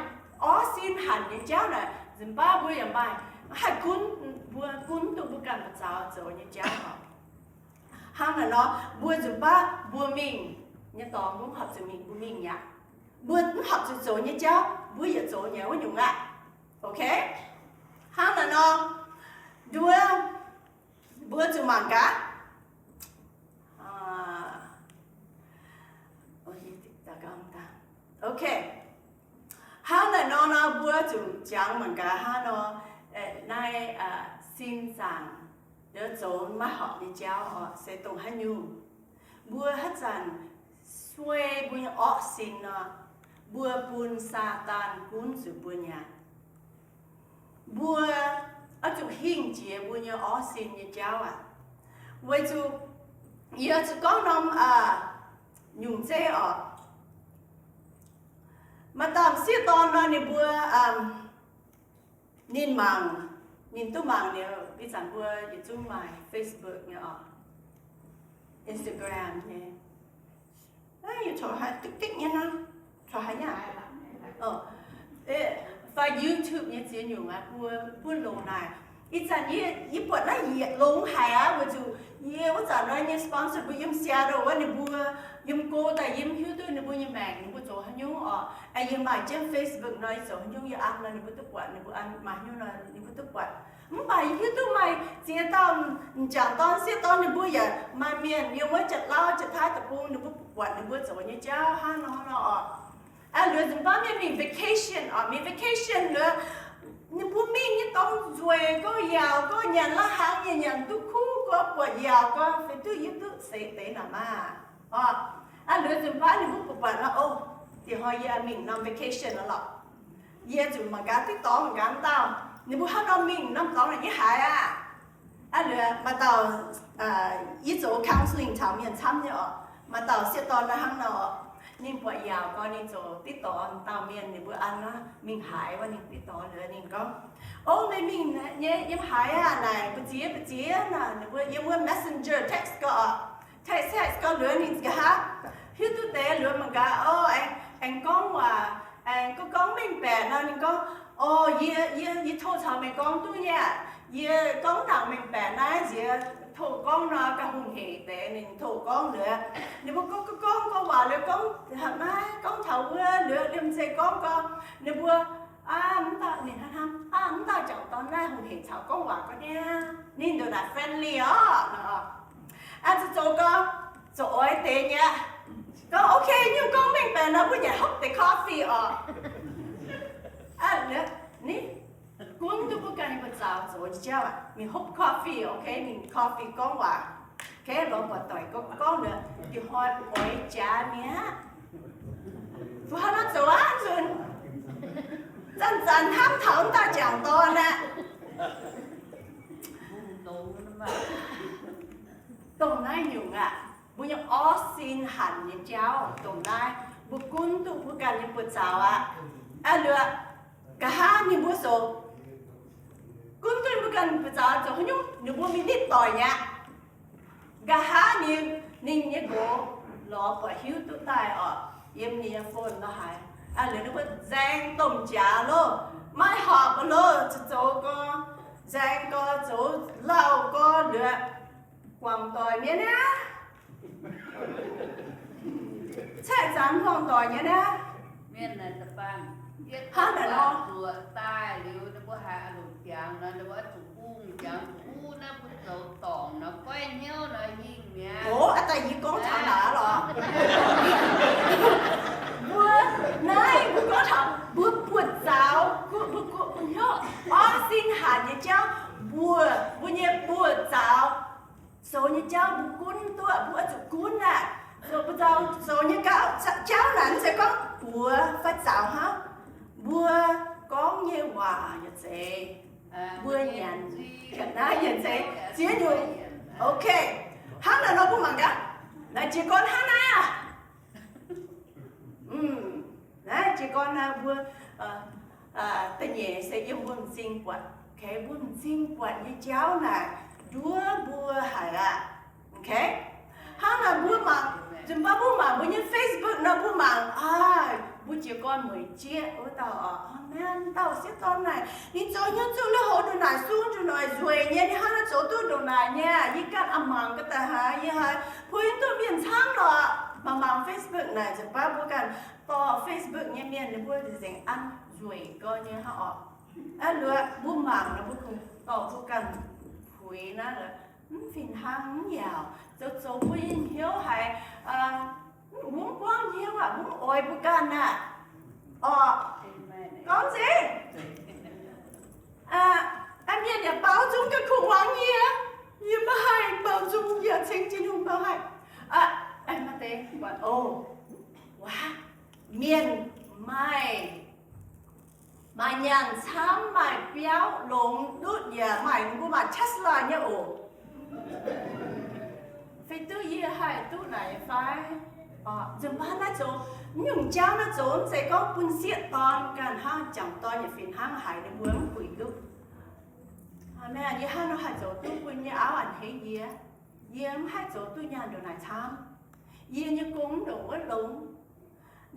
orv sin hanc nyei jauv naaic, nzunc baav mbuo yaac maaih haih gunv, mbuo gunv duqv mbuo ganh buoz-zaux zoux nyei jauv oc. Hnangv naaic nor, mbuo nzunc baav mbuo mingh nyei dorngx, mbuo mv horpc zuqc mingh, mbuo mingh mi'aqv. Mbuo mv horpc zuqc zoux nyei jauv, mbuo yietc zoux nyei wuov nyungc aqv. Ok? Hnangv naaic nor, nduov, mbuo zuqc mangc gaax. Ok. Hnangv naaic nor, nor mbuo zuqc jangx mangc gaax hnangv nor, naaiv sin zaangc, zoux maiv horpc nyei jauv oc, se dongh haaix nyungc. Mbuo haaix zanc suei mbuo nyei orv sin nor, mbuo bun Saadaan gunv zuqc mbuo nyanc. Mbuo oix zuqc hingh jiex mbuo nyei orv sin nyei jauv aqv. Weic zuqc yie zuqc gorngv norm nyungc zeiv oc. Maaih dauh m'sieqv dorn nor, ninh mbuo, ninh mangc, ninh duqv mangc liuz, ih zanc mbuo yietc zungv maaih Facebook nyei oc, Instagram nyei. Yie coqv haiz dikv dikv nyei nor, coqv haiz nyei aqv. Fai YouTube nyei ziex nyungc aqv, mbuo buov longx naaic. Ih zanc yie, yie buatc naaiv yietc longx haic aqv, weic zuqc yie wuov zanc nor nyei sponsor mbuo yiem Seattle wuov, ninh mbuo yiem go daaih yie mv hiuv duqv ninh mbuo nyei maengc, ninh mbuo zoux haaix nyungc oc. Yie maaih jienv Facebook nor, yie zoux haaix nyungc yie an nor, ninh mbuo duqv buatc, ninh mbuo an maaih haaix nyungc nor, ninh mbuo duqv buatc. Mv baac yie hiuv duqv maaih ziex dauh m'jangc dorn, m'sieqv dorn, ninh mbuo yaac maaih mienh yiem wuov Janx-Lauv, Janx-Taiv deic-bung, ninh mbuo buatc ninh mbuo zoux nyei jauv hnangv nor nor oc. Liuz nzunc baav mienh mingh vacation oc, mingh vacation liuz, ninh mbuo mingh nyei dorngx nzueic, gorngv yaauc, gorngv nyanc la'hnaangx nyei nyanc duqv kuv, gorngv buatc yaauc, gorngv fai duqv yie duqv seix deix naaic maah. Oc, liuz nzunc baav ninh mbuo buatc nor, o, diex hnoi yie mingh norm vacation nor lorqc. Yie zuqc mangc gaax diqv dorngx mangc gaax dauh, ninh mbuo hnangv nor mingh norm dorngx naaic nyei haaix aqv. Liuz maaih dauh, yie zoux counseling taux mienh camv nyei oc. Maaih dauh sieqv dorn nor hnangv nor oc, ninh buatc yaauc gorngv ninh zoux diqv dorngx dauh mienh, ninh mbuo an nor mingh haaix wuov, ninh diqv dorngx liuz ninh gorngv, o, meih mingh nyei yiem haaix aqv naaic, mbu'ziex mbu'ziex naaic, ninh mbuo yiem wuov messenger text gorngv oc, text text gorngv liuz ninh nqa'haav hiuv duqv deix liuz mangc gaax, o, aengx gorngv waac, aengx gorngv gorngv mengh baeqc nor, ninh gorngv, o, yie, yie, yie tov caux meih gorngv duqv nyei aqv. Yie gorngv ndaangc mengh baeqc naaiv nziex tov gorngv nor gauh hungh heic deix. Ninh tov gorngv liuz, ninh mbuo gorngv gorngv gorngv waac liuz gorngv naaiv gorngv taux wuov liuz, liemh zeih gorngv gorngv ninh mbuo, aa, mv dauh ninh hnangv hnangv, aa, mv dauh jangc dorn naaiv hungh heic caux gorngv waac gorngv niaa, ninh ndongc naaic friendly oc. Aa, zuqc zoux gorngv zoux oix deix nyei. Gorngv ok, nyungc gorngv mengh baeqc nor mbuo nyanc hopv deix coffee oc. Aa, ninh gunv duqv mbuo ganh nyei buoz-zaux zoux nyei jauv aqv, mingh hopv coffee, ok, mingh coffee gorngv waac, ok, lorz buatc doic gorngv, gorngv liuz, diex hnoi oix jaax mi'aqv. Mbuo hnangv naaiv zoux aqv nzunc, zanc-zanc hnamv taux wuov dauh jangc dorn aqv. Dongh naaiv nyungc aqv, mbuo nyei orv sin hanc nyei jauv dongh naaiv, mbuo gunv duqv mbuo ganh nyei buoz-zaux aqv. Aa, liuz, nqa'haav ninh mbuo zoux, gunv duqv mbuo ganh buoz-zaux zoux haaix nyungc, ninh mbuo mingh nitv doic mi'aqv. Nqa'haav ninh, ninh nyei nqox lorz buatc hiuv duqv daaih oc, yiem ninh nyei phone nor haiz. Aa, liuz ninh mbuo nzaeng domh jaax loh, maiv horpc loh, zoux gorx, nzaeng gorx, zoux lauh gorx, liuz guangc doic mienh aqv. Caeqv zanc guangc doic nyei naaiv. Hnangv naaic nor, zuoqc daaih liuz, ninh mbuo haiz longc jangx nor, ninh mbuo zuqc bungx jangx, zuqc uv naaiv mbuo zoux dorngc nor, goiv hnyouv nor hingh mi'aqv. O, aa daaih yie gorngv taux naaic lorqc. Mbuo naaiv mbuo gorngv taux mbuo buoz-zaux, mbuo, mbuo, mbuo hnyouv orv sin hanc nyei jauv, mbuo, mbuo nyei buoz-zaux zoux nyei jauv mbuo gunv duqv, mbuo zuqc gunv aqv. Zoux, zoux nyei gauh jauv naaic mv zeiz gorngv buoz fai zaux hnangv. Mbuo gorngv nyei waac yaac zeiz, mbuo nyanc ga'naaiv yaac zeiz, ziex nyungc. Ok, hnangv naaic nor mbuo mangc gaax. Naaiv jiez gorn hnangv naaiv aqv. jiez gorn naaiv mbuo da'nyeic se yiem mbuo m'zing buatc. Okay, mbuo m'zing buatc nyei jauv naaic nduov mbuo haic aqv. Okay, hnangv naaic mbuo mangc, nzunc baav mbuo mangc mbuo nyei Facebook nor, mbuo mangc, aaih, mbuo jiez gorn mueic jieqv wuov dauh oc, aa, naaiv dauh sieqv dorn naaic ninh zoux hnyouv zuqc lui-houx ndongc naaic, sung ndongc naaic, nzueic nyei, ninh hnangv naaiv zoux duqv ndongc naaic nyei. Yie ganh a'mangc ga'daaih haiz, yie haiz puix duqv mienh camv lorqc. Mangc mangc Facebook naaic, nzunc baav mbuo ganh dorh Facebook nyei mienh ninh mbuo nzengc an nzueic gau nyei hnangv oc. Aa, luoqc mbuo mangc nor mbuo kungx dorh mbuo ganh puix naaiv, mv fih hnangv, mv yaauc, zoux zoux mbuo nyei hnyouv haiz, mbuo mv buangv hnyouv aqv, mbuo mv oix mbuo ganh aqv. Orqc, gorngv nzengc, mienh yaac baaux nzung ganh kuv muangx yie. Yie maiv haih baaux nzung, yie ceng Tin-Hungh maiv haih. Maaih deix, o, waac, mienh maaih, maaih nyaanh camv, maaih biauv, longx ndutv yaac maaih, mbuo maaih Tesla nyei oc. Fai duqv yie haih duqv naaic fai? Nzunc baav naaiv zoux, nyungc jauv naaiv zoux mv zeiz gorngv bun sieqv dorn ganh hnangv, jangc dorn yaac fih hnangv haiz ninh mbuo mv puix duqv. Aamen. Yie hnangv nor haih zoux duqv bun nyei auv a'hneiv yie. Yie mv haih zoux duqv nyaanh ndongc naaic camv. Yie nyei gong mv ndongc wuov longx.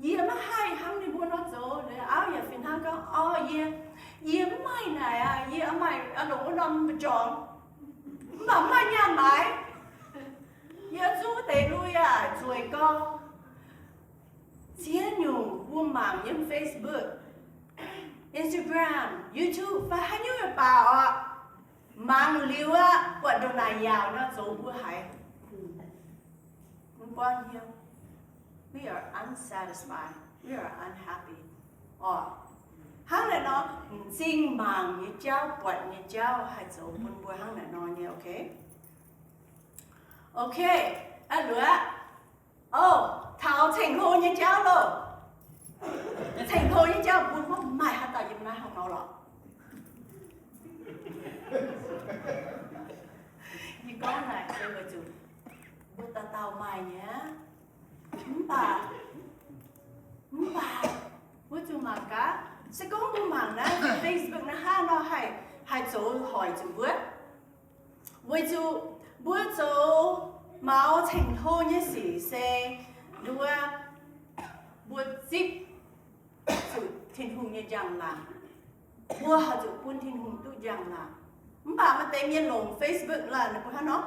Yie maiv haih hnangv ninh mbuo nor zoux. Liuz auv yaac fih hnangv gorngv, orqc, yie, yie mv maaih naaic aqv. Yie maaih longc wuov norm mbu'ndongx, mv baac mv maaih nyaanh maaiz. Yie zuqv wuov deix lui aqv, zueiz gau. Ziex nyungc mbuo mangc yiem Facebook, Instagram, YouTube fai haaix nyungc yaac baac orqc, mangc liuz aqv, buatc ndongc naaic yaauc nor zoux mbuo haiz mv buangv hnyouv. We are unsatisfied. We are unhappy. Orqc, hnangv naaic nor, m'zing mangc nyei jauv, buatc nyei jauv haih zoux bun mbuo hnangv naaic nor nyei, okay? Okay, aa, luoqc. O, taux ceng-hlo nyei jauv loh. Ceng-hlo nyei jauv mbuo maiv maaih haaix dauh yiem naaiv hnangv nor lorqc. Yie gorngv naaic se weic zuqc mbuo dauh dauh maaih nyei aqv. Mv baac, mv baac wuov zuqc mangc gaax, se gorngv mbuo mangc naaiv Facebook naaiv hnangv nor haih, haih zoux hoic zuqc mbuo. Weic zuqc mbuo zoux maux ceng-hlo nyei sic se nduov, mbuo zipv zuqc Tin-Hungh nyei njang-laangc. Mbuo haih zuqc bun Tin-Hungh duqv njang-laangc. Mv baac maaih deix mienh longc Facebook laanh ninh mbuo hnangv nor,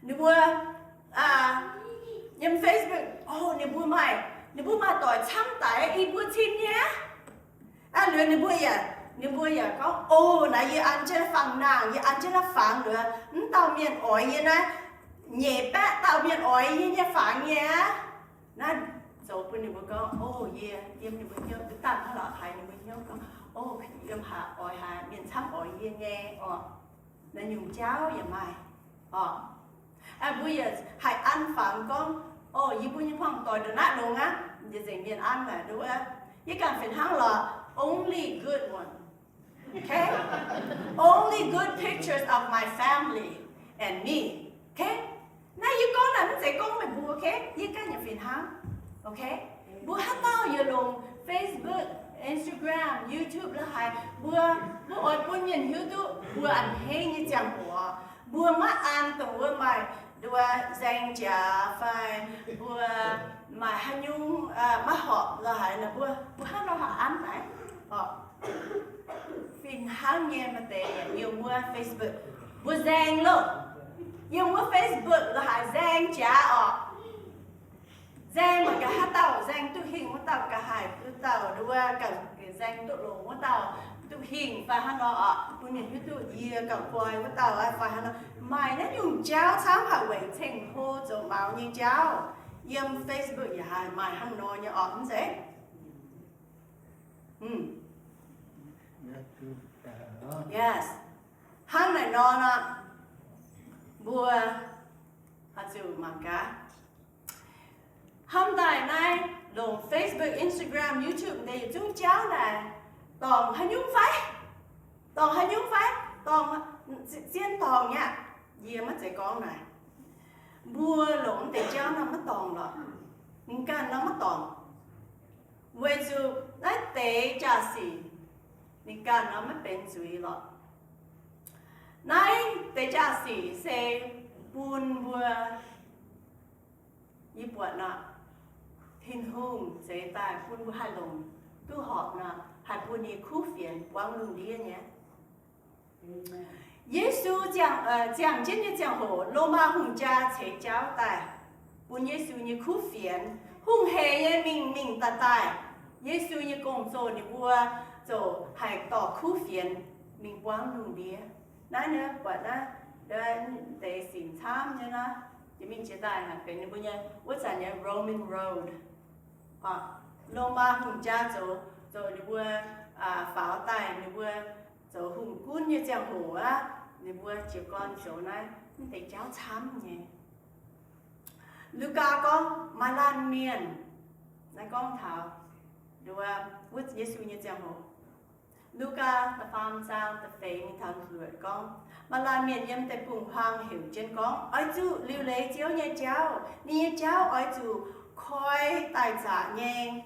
ninh mbuo yiem Facebook, o, ninh mbuo maaih, ninh mbuo maaih doic camv daic i mbuo cin nyei aqv. Aa, liuz ninh mbuo yaac, ninh mbuo yaac gorngv, o, naaiv yie an jienv fangx nangh, yie an jienv naaiv fangx liuz, mv dauh mienh oix yie naaiv nyeic baeqv dauh mienh oix yie nyei fangx nyei aqv. Naaiv zoux bun ninh mbuo gorngv, o, yie yiem ninh mbuo hnyouv duqv dangh hnangv lorqc, haiz ninh mbuo hnyouv gorngv, o, yiem haaix oix haaix mienh camv oix yie nyei orqc. Naaiv nyungc jauv yaac maaih orqc. Mbuo yaac haih an fangx gorngv, o, yie mbuo nyei hmuangv doic ndongc naaiv longx aqv. Nzengc mienh an naaic nduov, yie ganh fih hnangv lorqc, only good one. Okay? Only good pictures of my family and me. Okay? Naaiv yie gorngv naaic mv zeiz gorngv meih mbuo, okay? Yie ganh yaac fih hnangv. Okay? Mbuo haaix dauh yaac longc Facebook, Instagram, YouTube la'haaix, mbuo, mbuo oix bun mienh hiuv duqv mbuo a'hneiv nyei ziangh hoc. Mbuo maiv an dongh wuov maaih nduov nzaeng jaax fai mbuo maaih haaix nyungc maiv horpc la'haaix nor, mbuo, mbuo hnangv nor haih an naaic orqc? Fih hnangv nyei maaih deix yiem wuov Facebook, mbuo nzaeng loh. Yiem wuov Facebook la'haaix nzaeng jaax orqc? Nzaeng mangc gaax haaix dauh nzaeng duqv hingh wuov dauh ga'haaix, wuov dauh nduov ganh nzaeng duqv longx wuov dauh duqv hingh fai hnangv nor orqc? Bun mienh hiuv duqv yie gauh guai wuov dauh fai hnangv nor. Maaih naaiv nyungc jauv camv haic weic ceng-hlo zoux maux nyei jauv. Yiem Facebook yaac haih maaih hnangv nor nyei orqc, mv zeiz? Yes. Hnangv naaic nor nor, mbuo oix zuqc mangc gaax, hnamv daaih naaiv longc Facebook, Instagram, YouTube deix yietc zungv jauv naaic, dorngc haaix nyungc fai? Dorngc haaix nyungc fai? Dorngc, zien dorngc nyei aqv. Yie maiv zeiz gorngv naaic, mbuo longc deix jauv nor maiv dorngc lorqc. Mv ganh nor maiv dorngc. Weic zuqc naaiv deix jaa-sic ninh ganh nor maiv benx zuiz lorqc. Naaiv deix jaa-sic se bun mbuo, yie buatc nor, Tin-Hungh zeix daaih bun mbuo haih longc duqv horpc nor, haih bun ninh kuv fienx buangv lungh ndiev nyei. Yesu ziangh, ziangh jienv nyei ziangh hoc, Lomaa hungh jaa ceix jauv daaih bun Yesu nyei kuv fienx hungh hec nyei mingh mingh daaih daaih. Yesu nyei gong-zoh ninh mbuo ziouc haih dorh kuv fienx mingh buangv lungh ndiev. Naaiv buatc naaiv deix sic camv nyei naaiv, jiex mingh jiex daaih benx ninh mbuo nyei wuov zanc nyei Roman road. Lomaa hungh jaa zoux, zoux ninh mbuo faaux daaih, ninh mbuo zoux hungh gunv nyei ziangh hoc aqv, ninh mbuo jiez gorn zoux naaiv, mv deix jauv camv nyei. Lugaa gorngv maaih laanh mienh, naaiv gorngv taux wuov Yesu nyei ziangh hoc. Lugaa da'faam zaang da'feix mingh taux luoqc gorngv, maaih laanh mienh yiem deic-bung-huaang heuc jienv gorngv, Oix zuqc liuc leiz Ziouv nyei jauv. Ninh nyei jauv oix zuqc koi daaih zaqc nyei.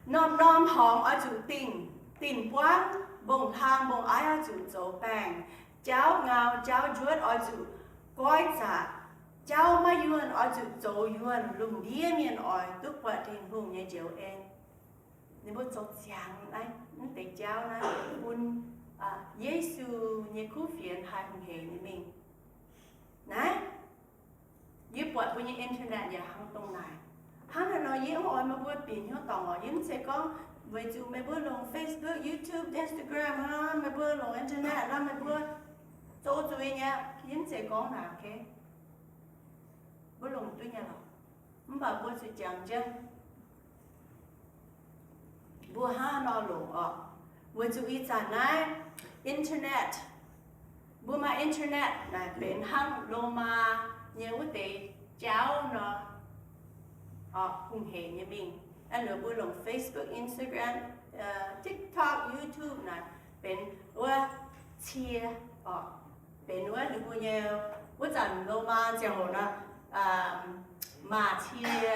Norm-norm horngz oix zuqc dingh, dingh buangv. Mbong-hlang mbong-aiv oix zuqc zoux baengh. Jauv ngau jauv njuotv oix zuqc goiv zaqc. Jauv maiv yuonh oix zuqc zoux yuonh. Lungh ndiev mienh oix duqv buatc Tin-Hungh nyei njoux en. Ninh mbuo zoux ziangx naaiv, mv deix jauv naaiv bun Yesu nyei kuv fienx haih hungh hec nyei mingh. Naaiv, yie buatc mbuo nyei internet yaac hnangv dongh naaic. Hnangv naaiv nor, yie mv oix meih mbuo bieqc hnyouv dorngc oc. Yie mv zeiz gorngv weic zuqc meih mbuo longc Facebook, YouTube, Instagram nor, meih mbuo longc internet nor, meih mbuo zoux zuiz nyei. Yie mv zeiz gorngv naaic, ok? Mbuo longc duqv nyei lorqc. Mv baac mbuo zuqc jangx jienv mbuo hnangv nor longc oc. Weic zuqc ih zanc naaiv internet, mbuo maaih internet naaic benx hnangv Lomaa nyei wuov deix jauv nor, hungh hec nyei mingh. Aa, mbuo longc Facebook, Instagram, TikTok, YouTube naaic benx wuov cie oc, benx wuov ninh mbuo nyei, wuov zanc Lomaa ziangh hoc nor, maac cie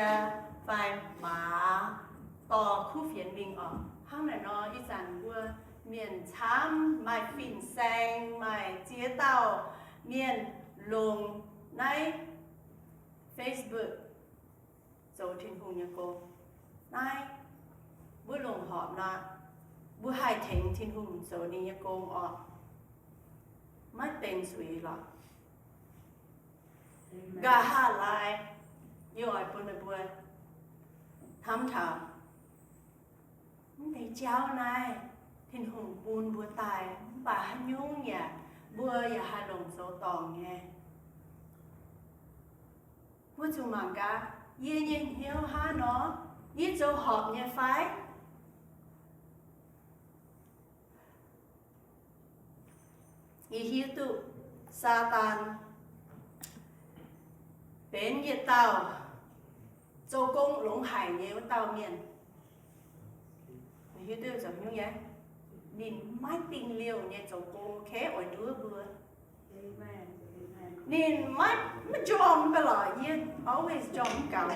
fai maaz dorh kuv fienx mingh oc. Hnangv naaic nor, ih zanc mbuo mienh camv, maaih fin-saeng, maaih ziex dauh mienh longc naaiv Facebook zoux Tin-Hungh nyei gong. Naaiv mbuo longc horpc nor, mbuo haih tengx Tin-Hungh zoux ninh nyei gong oc. Maiv benx zuiz lorqc. Nqa'haav laai yie oix bun meih mbuo hnamv taux mv deix jauv naaiv Tin-Hungh bun mbuo daaih mv baac haaix nyungc yaac mbuo yaac haih longc zoux dorngc nyei. Mbuo zuqc mangc gaax, yie nyei hnyouv hnangv nor, yie zoux horpc nyei fai? Yie hiuv duqv Saadaan benx yietc dauh zoux gong longx haic nyei wuov dauh mienh. Hiuv duqv zoux nyungc nyei, ninh maiv dingh liouh nyei zoux gong, kei oix nduov mbuo. Ninh maiv, maiv jorm mv baac lorqc, yie always jorm mv gaux.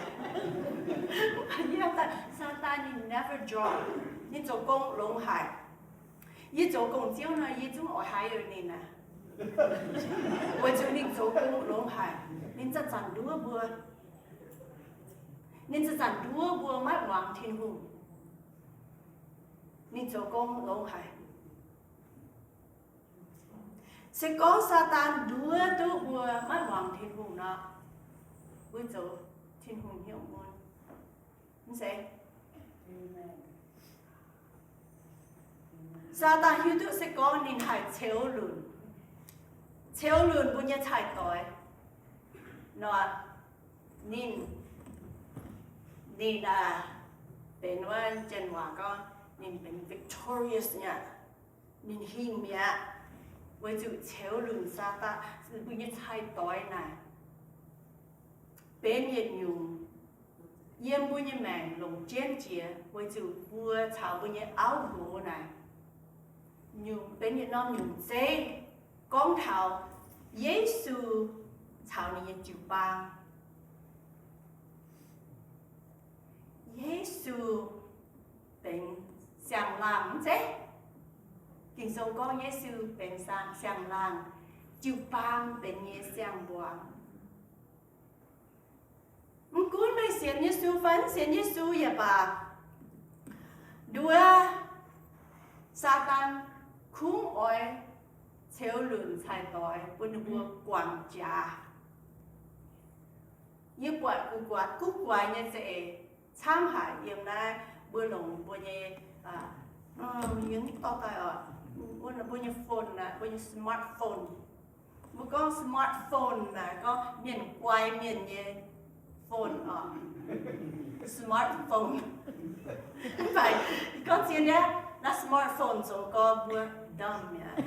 Mv baac yie daaih, Saadaan ninh never jorm. Ninh zoux gong longx haic. Yie zoux gong-ziouv nor, yie zungv oix hire ninh aqv. Weic zuqc ninh zoux gong longx haic, ninh zanc-zanc nduov mbuo. Ninh zanc-zanc nduov mbuo maiv muangx Tin-Hungh. Ninh zoux gong longx haic. Se gorngv Saadaan nduov duqv mbuo maiv muangx Tin-Hungh nor, mbuo zoux Tin-Hungh hnyouv mun. Mv zeiz? Saadaan hiuv duqv se gorngv ninh haih ceux lunc, ceux lunc mbuo nyei cai-doix nor, ninh, ninh aah, benx wuov janx waac gorngv ninh benx victorious nyei aqv. Ninh hingh mi'aqv, weic zuqc ceux lunc Saadaan, mbuo nyei cai-doix naaic benx yietc nyungc yiem mbuo nyei maengc longc jienv jiex, weic zuqc mbuo caux mbuo nyei auv nqox naaic nyungc benx yietc norm nyungc zeiv gorngv taux Yesu caux ninh nyei jiu-baang. Yesu benx siang-laangh mv zeiz? Ging-Sou gorngv Yesu benx siang-laangh, jiu-baang benx nyei siang-mbuangz. Mv gunv meih sienx Yesu fai mv sienx Yesu yaac baac, nduov Saadaan kungx oix ceux lunc cai-doix bun ninh mbuo guangc jaax. Yie buatc guv guaix nyei za'eix camv haic yiem naaiv mbuo longc mbuo nyei, yie mv dorh daaih oc, mbuo nyei phone naaic, mbuo nyei smartphone. Mbuo gorngv smartphone naaic gorngv mienh guai mienh nyei phone oc. Smartphone. Mv baac gorngv zien nyei, naaiv smartphone zoux gorx mbuo dumb mi'aqv.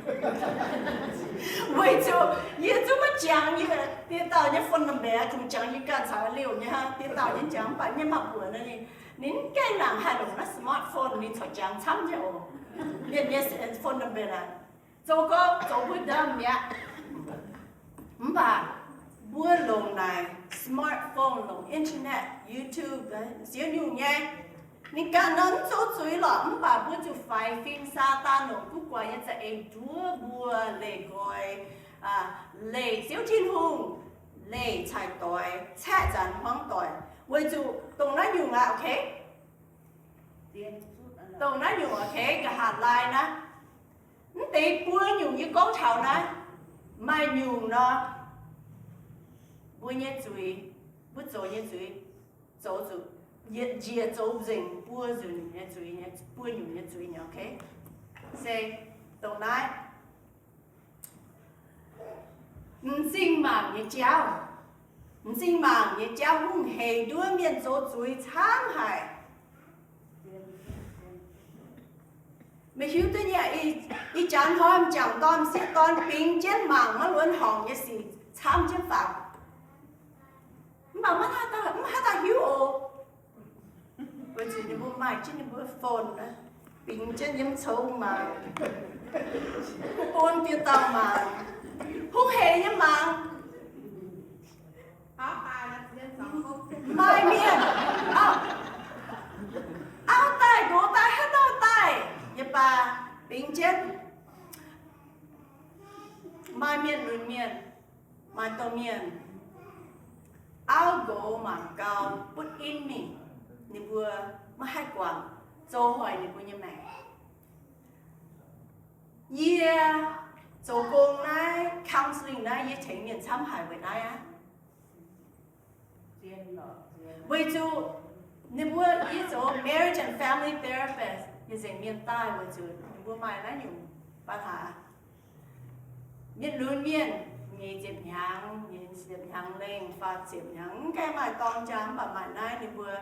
Weic zuqc yie zungv maiv jangx yie dieh dauh nyei phone number, kungx jangx yie ganh caux liouh nyei hnangv, dieh dauh nyei jangx mv baac nyei maaih buonc ninh, ninh mv gaengh nangc haih longc naaiv smartphone, ninh corc jangx camv nyei oc. Mienh nyei phone number naaic zoux gorx zoux mbuo dumb mi'aqv. Mv baac mbuo longc naaic smartphone, longc internet, YouTube, ziex nyungc nyei. Ninh ganh nor mv zoux zuiz lorqc, mv baac mbuo zuqc faix fim Saadaan longc guv guaix nyei za'eix nduov mbuo leih nqoi, leih Ziouv Tin-Hungh, leih cai-doix, caeqv nzaanx hmuangv doic. Weic zuqc dongh naaiv nyungc aqv, okay? Dongh naaiv nyungc, okay, nqa'haav laai naaiv, mv deix buo nyungc yie gorngv taux naaiv, maaih nyungc nor, mbuo nyei zuiz, mbuo zoux nyei zuiz, zoux zuqc, njiec zoux nzengc buo nyungc nyei zuiz, buo nyungc nyei zuiz nyei, okay? Se dongh naaiv, m'zing mangc nyei jauv. M'zing mangc nyei jauv hungh heic nduov mienh zoux zuiz camv haic. Meih hiuv duqv nyei, ih jaax hnoi m'jangc dorn m'sieqv dorn bingx jienv mangc maiv luonx horngc nyei sic camv jienv faaux. Mv baac maiv haaix dauh hiuv oc. Weic zuqc ninh mbuo maaih jienv ninh mbuo phone, bingx jienv yiem coux mangc, bun dieh dauh mangc, hungh heic nyei mangc. Maaih mienh, auv daaih, nqox daaih, haaix dauh daaih yaac baac, bingx jienv. Maaih mienh lunx mienh, maaih domh mienh, auv nqox mangc gau butv in mingh, ninh mbuo maiv haih guangc, zoux hoic ninh mbuo nyei maengc. Yie zoux gong naaiv counselling naaiv, yie tengx mienh camv haic weic naaiv aqv. Weic zuqc ninh mbuo, yie zoux marriage and family therapist, yie nzengc mienh daaih weic zuqc ninh mbuo maaih naaiv nyungc ปัญหา. Mienh lunx mienh, nyeic ziepc hnyangx, nyeic ziepc hnyangx lengh, faah ziepc hnyangx, mv gaengh maaih dorng jaa, mv baac maaih naaiv ninh mbuo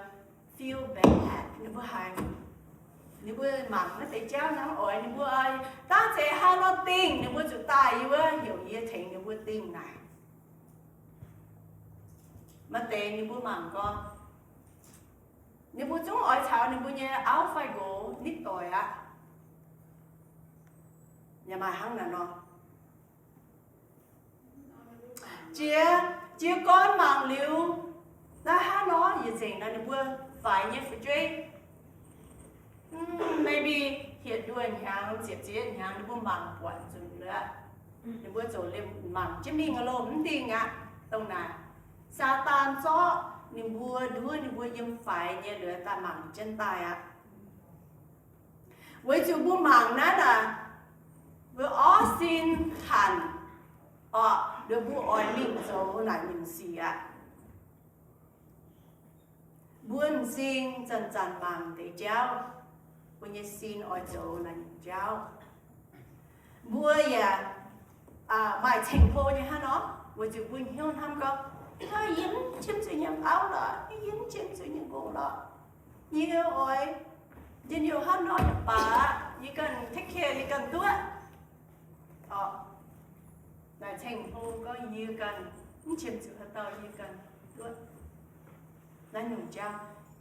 feel bad, ninh mbuo haiz, ninh mbuo mangc naaiv deix jauv hnangv oix ninh mbuo, dangv zeiz haaix nor dingh, ninh mbuo zuqc daaih yie wuov heuc yie tengx ninh mbuo dingh naaic. Maaih deix ninh mbuo mangc gorngv, ninh mbuo zungv oix caux ninh mbuo nyei auv fai nqox nitv doic aqv. Yaac maaih hnangv naaic nor. Jiex, jiez gorn mangc liuz, naaiv hnangv nor yietc nzengc naaiv ninh mbuo faix nyei fu'jueiv, maybe hietc nduoh hnyangx, ziepc ziex hnyangx, ninh mbuo mangc buatc nzunc liuz aqv, ninh mbuo ziouc liemh mangc jienv mingh loh, mv dingh aqv. Dongh naaic, Saadaan zorqv ninh mbuo nduov ninh mbuo yiem faix nyei liuz daaih mangc jienv daaih aqv. Weic zuqc mbuo mangc naaiv naaic, mbuo orv sin hanc orqc, liuz mbuo oix mingh zoux naaic nyungc sic aqv. Mbuo m'zing zanc-zanc mangc deix jauv, mbuo nyei sin oix zoux naaic nyungc jauv. Mbuo yaac maaih ceng-hlo nyei hnangv nor, weic zuqc mbuo hnyouv hnamv gorngv, yie mv qiemx zuqc nyei auv lorqc, yie mv qiemx zuqc nyei nqox lorqc. Yie oix njien-youh hnangv nor yaac baac, yie ganh take care yie ganh duqv. Orqc, naaic ceng-hlo gorngv yie ganh mv qiemx zuqc haaix dauh, yie ganh duqv. Naaiv nyungc jauv,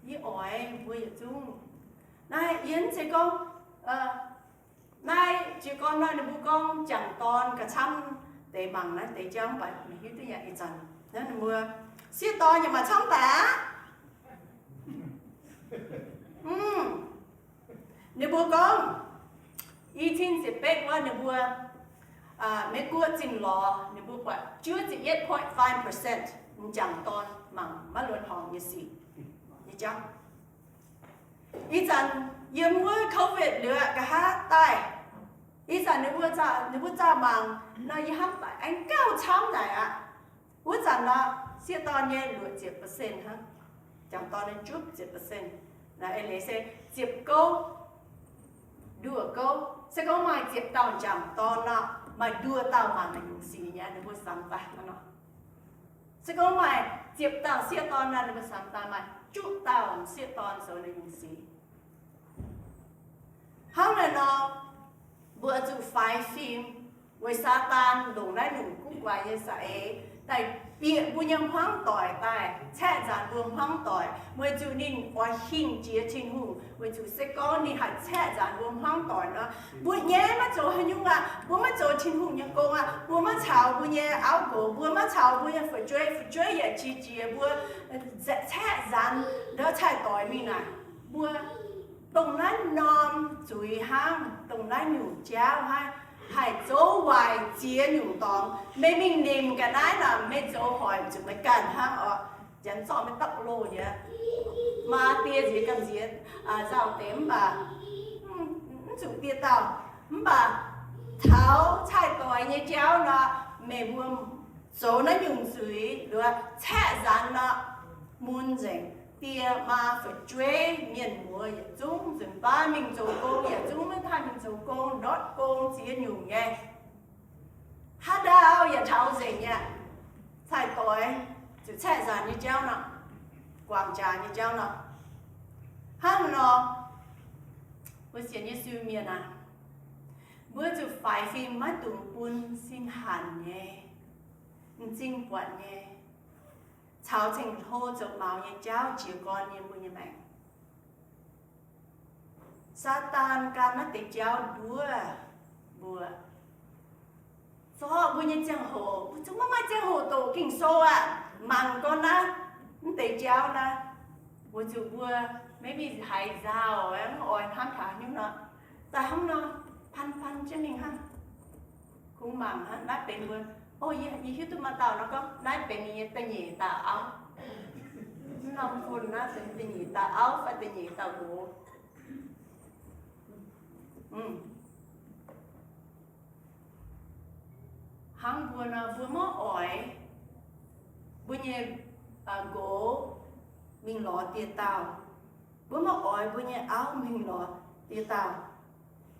yie oix mbuo yietc zungv. Naaiv yie mv zeiz gorngv, naaiv jiez gorn nor ninh mbuo gorngv jangc dorn gauh camv deix mangc naaiv deix jauv, mv baac meih hiuv duqv yaac ih zanc naaiv ninh mbuo sieqv dorn yaac maaih camv daaih aqv. Mm. Ninh mbuo gorngv, i cin ziepc betv wuov ninh mbuo, Meiv Guoqv zinh lorz ninh mbuo buatc juov ziepc yietv point five percent m'jangc dorn mangc maiv luonx horngc nyei sic nyei jauv. Ih zanc yiem wuov COVID liuz nqa'haav daaih, ih zanc ninh mbuo, ninh mbuo zaah mangc nor, yie hnamv daaih aengx gauh camv naaic aqv. Wuov zanc nor, sieqv dorn nyei luoqc ziepc percent hnangv, m'jangc dorn nyei juov ziepc percent. Naaiv eix leiz se ziepc gouv, nduoh gouv. Se gorngv maaih ziepc dauh m'jangc dorn nor, maaih nduoh dauh mangc naaiv nyungc sic nyei, ninh mbuo samx daaih nor. Se gorngv maaih ziepc dauh sieqv dorn nor, ninh mbuo samx daaih maaih juqv dauh sieqv dorn zoux naaiv nyungc sic. Hnangv naaiv nor, mbuo zuqc faix fim weic Saadaan longc naaiv nyungc guv guaix nyei za'eix daaih bieqc mbuo nyei hmuangv doic, daaih caeqv nzaanx mbuo hmuangv doic, weic zuqc ninh oix hingh jiex Tin-Hungh, weic zuqc se gorngv ninh haih caeqv nzaanx mbuo hmuangv doic nor, mbuo nyei maiv zoux haaix nyungc aqv. Mbuo maiv zoux Tin-Hungh nyei gong aqv. Mbuo maiv caux mbuo nyei auv nqox, mbuo maiv caux mbuo nyei fu'jueiv, fu'jueiv yaac qiex jiez mbuo, caeqv nzaanx ndau caih doic mingh naaic, mbuo dongh naaiv norm zuiz hnangv, dongh naaiv nyungc jauv hnangv, haih zoux waaic ziex nyungc dorngx. Meih mingh nimc ga'naaiv naaic, meih zoux hoic zuqc meih ganh hnangv oc. Janx zorqv meih dapv loh nyei, maa die nziex gamh nziex nzauh deix mv baac mv zuqc die dauh. Mv baac taux caih doic nyei jauv nor, meih mbuo zoux naaiv nyungc zuiz, caeqv nzaanx nor, mun nzengc. Die maa fu'jueiv mienh muoz yietc zungv nzunc baav mingh zoux gong, yietc zungv maiv haih mingh zoux gong, ndortv gong ziex nyungc nyei. Haaix ndau yaac taux nzengc nyei. Caih doic zuqc caeqv nzaanx nyei jauv nor, guangc jaax nyei jauv nor. Hnangv nor, mbuo sienx Yesu mienh aac, mbuo zuqc faix fim maiv dungx bun sin hanc nyei, m'zing buatc nyei, caux ceng-hlo zoux maux nyei jauv jiez gorn yiem mbuo nyei maengc. Saadaan gan naaiv deix jauv nduov mbuo, zorqv mbuo nyei ziangh hoc, mbuo zuqc maiv maaih ziangh hoc doqc Ging-Sou aqv. Mangc gorn naaiv, mv deix jauv naaiv, weic zuqc mbuo maybe haiz nzauh, mv oix hnamv taux nyungc nor, daaih hnangv nor, pan pan jienv mingh hnangv. Kungx mangc hnangv naaiv benx mbuo, o, yie hiuv duqv maaih dauh nor gorngv naaiv benx ninh nyei da'nyeic dauh auv. Mv norm fun naaiv benx da'nyeic dauh auv fai da'nyeic dauh nqox. Hnangv mbuo nor, mbuo maiv oix mbuo nyei nqox mingh lorz dieh dauh. Mbuo maiv oix mbuo nyei auv mingh lorz dieh dauh,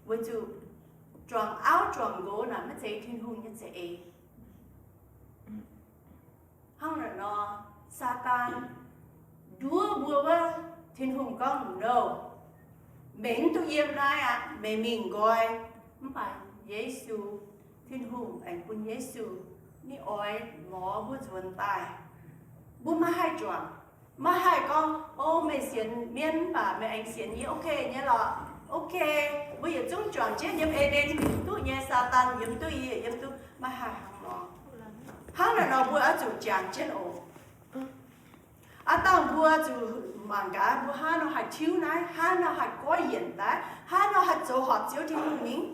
weic zuqc juangc auv juangc nqox naaic maiv zeiz Tin-Hungh nyei za'eix. Hnangv naaic nor, Saadaan nduov mbuo wuov, Tin-Hungh gorngv, no, meih mv duqv yiem naaiv aqv, meih mingh nqoi. Mv baac Yesu, Tin-Hungh aengx bun Yesu, ninh oix lorz mbuo nzuonx daaih. Mbuo maiv haih juangc, maiv haih gorngv, o, meih sienx mienv mv baac meih aengx sienx yie, ok nyei lorqc. Ok, mbuo yietc zungv juangc jienv yiem Eden duqv nyei, Saadaan yiem duqv, yie yiem duqv, maiv haih hnangv nor. Hnangv naaic nor mbuo oix zuqc jangx jienv oc. Aav dangh mbuo zuqc mangc gaax mbuo hnangv nor haih tiuv naaiv, hnangv nor haih goiv yienc daaih, hnangv nor haih zoux horpc Ziouv Tin-Hungh mingh.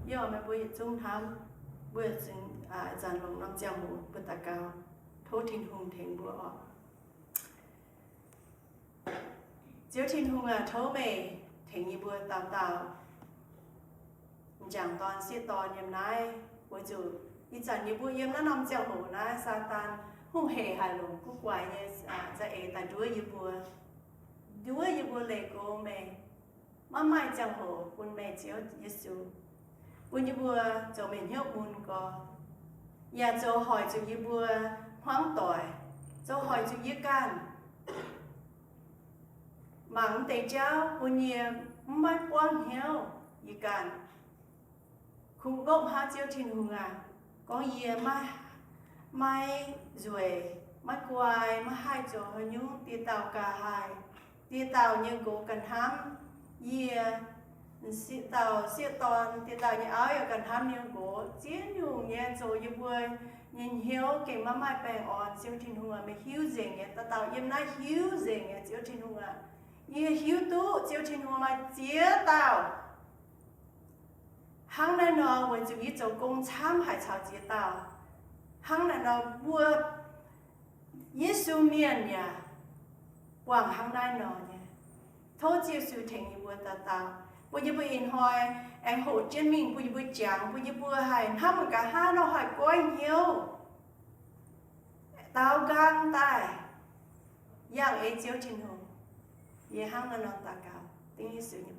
Yie oix meih mbuo yietc zungv hnamv, mbuo zanc longc norm ziangh hoc mbuo daux gaux, tov Tin-Hungh tengx mbuo oc. Ziouv Tin-Hungh aac, tov meih tengx yie mbuo dauh dauh m'jangc dorn sieqv dorn yiem naaiv, weic zuqc ih zanc yie mbuo yiem naaiv norm ziangh hoc naaiv, Saadaan hungh heic haic longc guv guaix nyei za'eix daaih nduov yie mbuo, nduov yie mbuo leih go meih, maiv maaih ziangh hoc bun meih, Ziouv Yesu, bun yie mbuo zoux meih hnyouv mun gorx, yaac zoux hoic zuqc yie mbuo hmuangv doic, zoux hoic zuqc yie ganh mangc deix jauv bun yie mv maiv buangv hnyouv yie ganh. Kungx ngopv hnangv Ziouv Tin-Hungh aac, gorngv yie maiv, maiv nzueic, maiv guai, maiv haih zoux haaix nyungc, dieh dauh ga'haaih, dieh dauh nyei nqox ga'hnamv, yie M'sieqv dauh, sieqv dorn, dieh dauh nyei auv yaac ganh hnamv ninh nqox. Ziex nyungc nyei zoux yie mbuo nyei hnyouv gengh maiv maaih baengh orn. Ziouv Tin-Hungh aac, meih hiuv nzengc nyei. Dauh dauh yiem naaiv hiuv nzengc nyei, Ziouv Tin-Hungh aac. Yie hiuv duqv Ziouv Tin-Hungh maaih ziex dauh hnangv naaiv nor, weic zuqc yie zoux gong camv haic caux ziex dauh hnangv naaiv nor. Mbuo Yesu mienh yaac buangh hnangv naaiv nor nyei. Tov Ziouv Yesu tengx yie mbuo dauh dauh, bun yie mbuo ih hnoi aengx hoqc jienv mingh, bun yie mbuo jangx, bun yie mbuo haih hnamv nqa'haav nor haih goiv hnyouv, daaux nqaang daaih yangh eix Ziouv Tin-Hungh. Yie hnangv naaiv nor daux gaux dengv Yesu nyei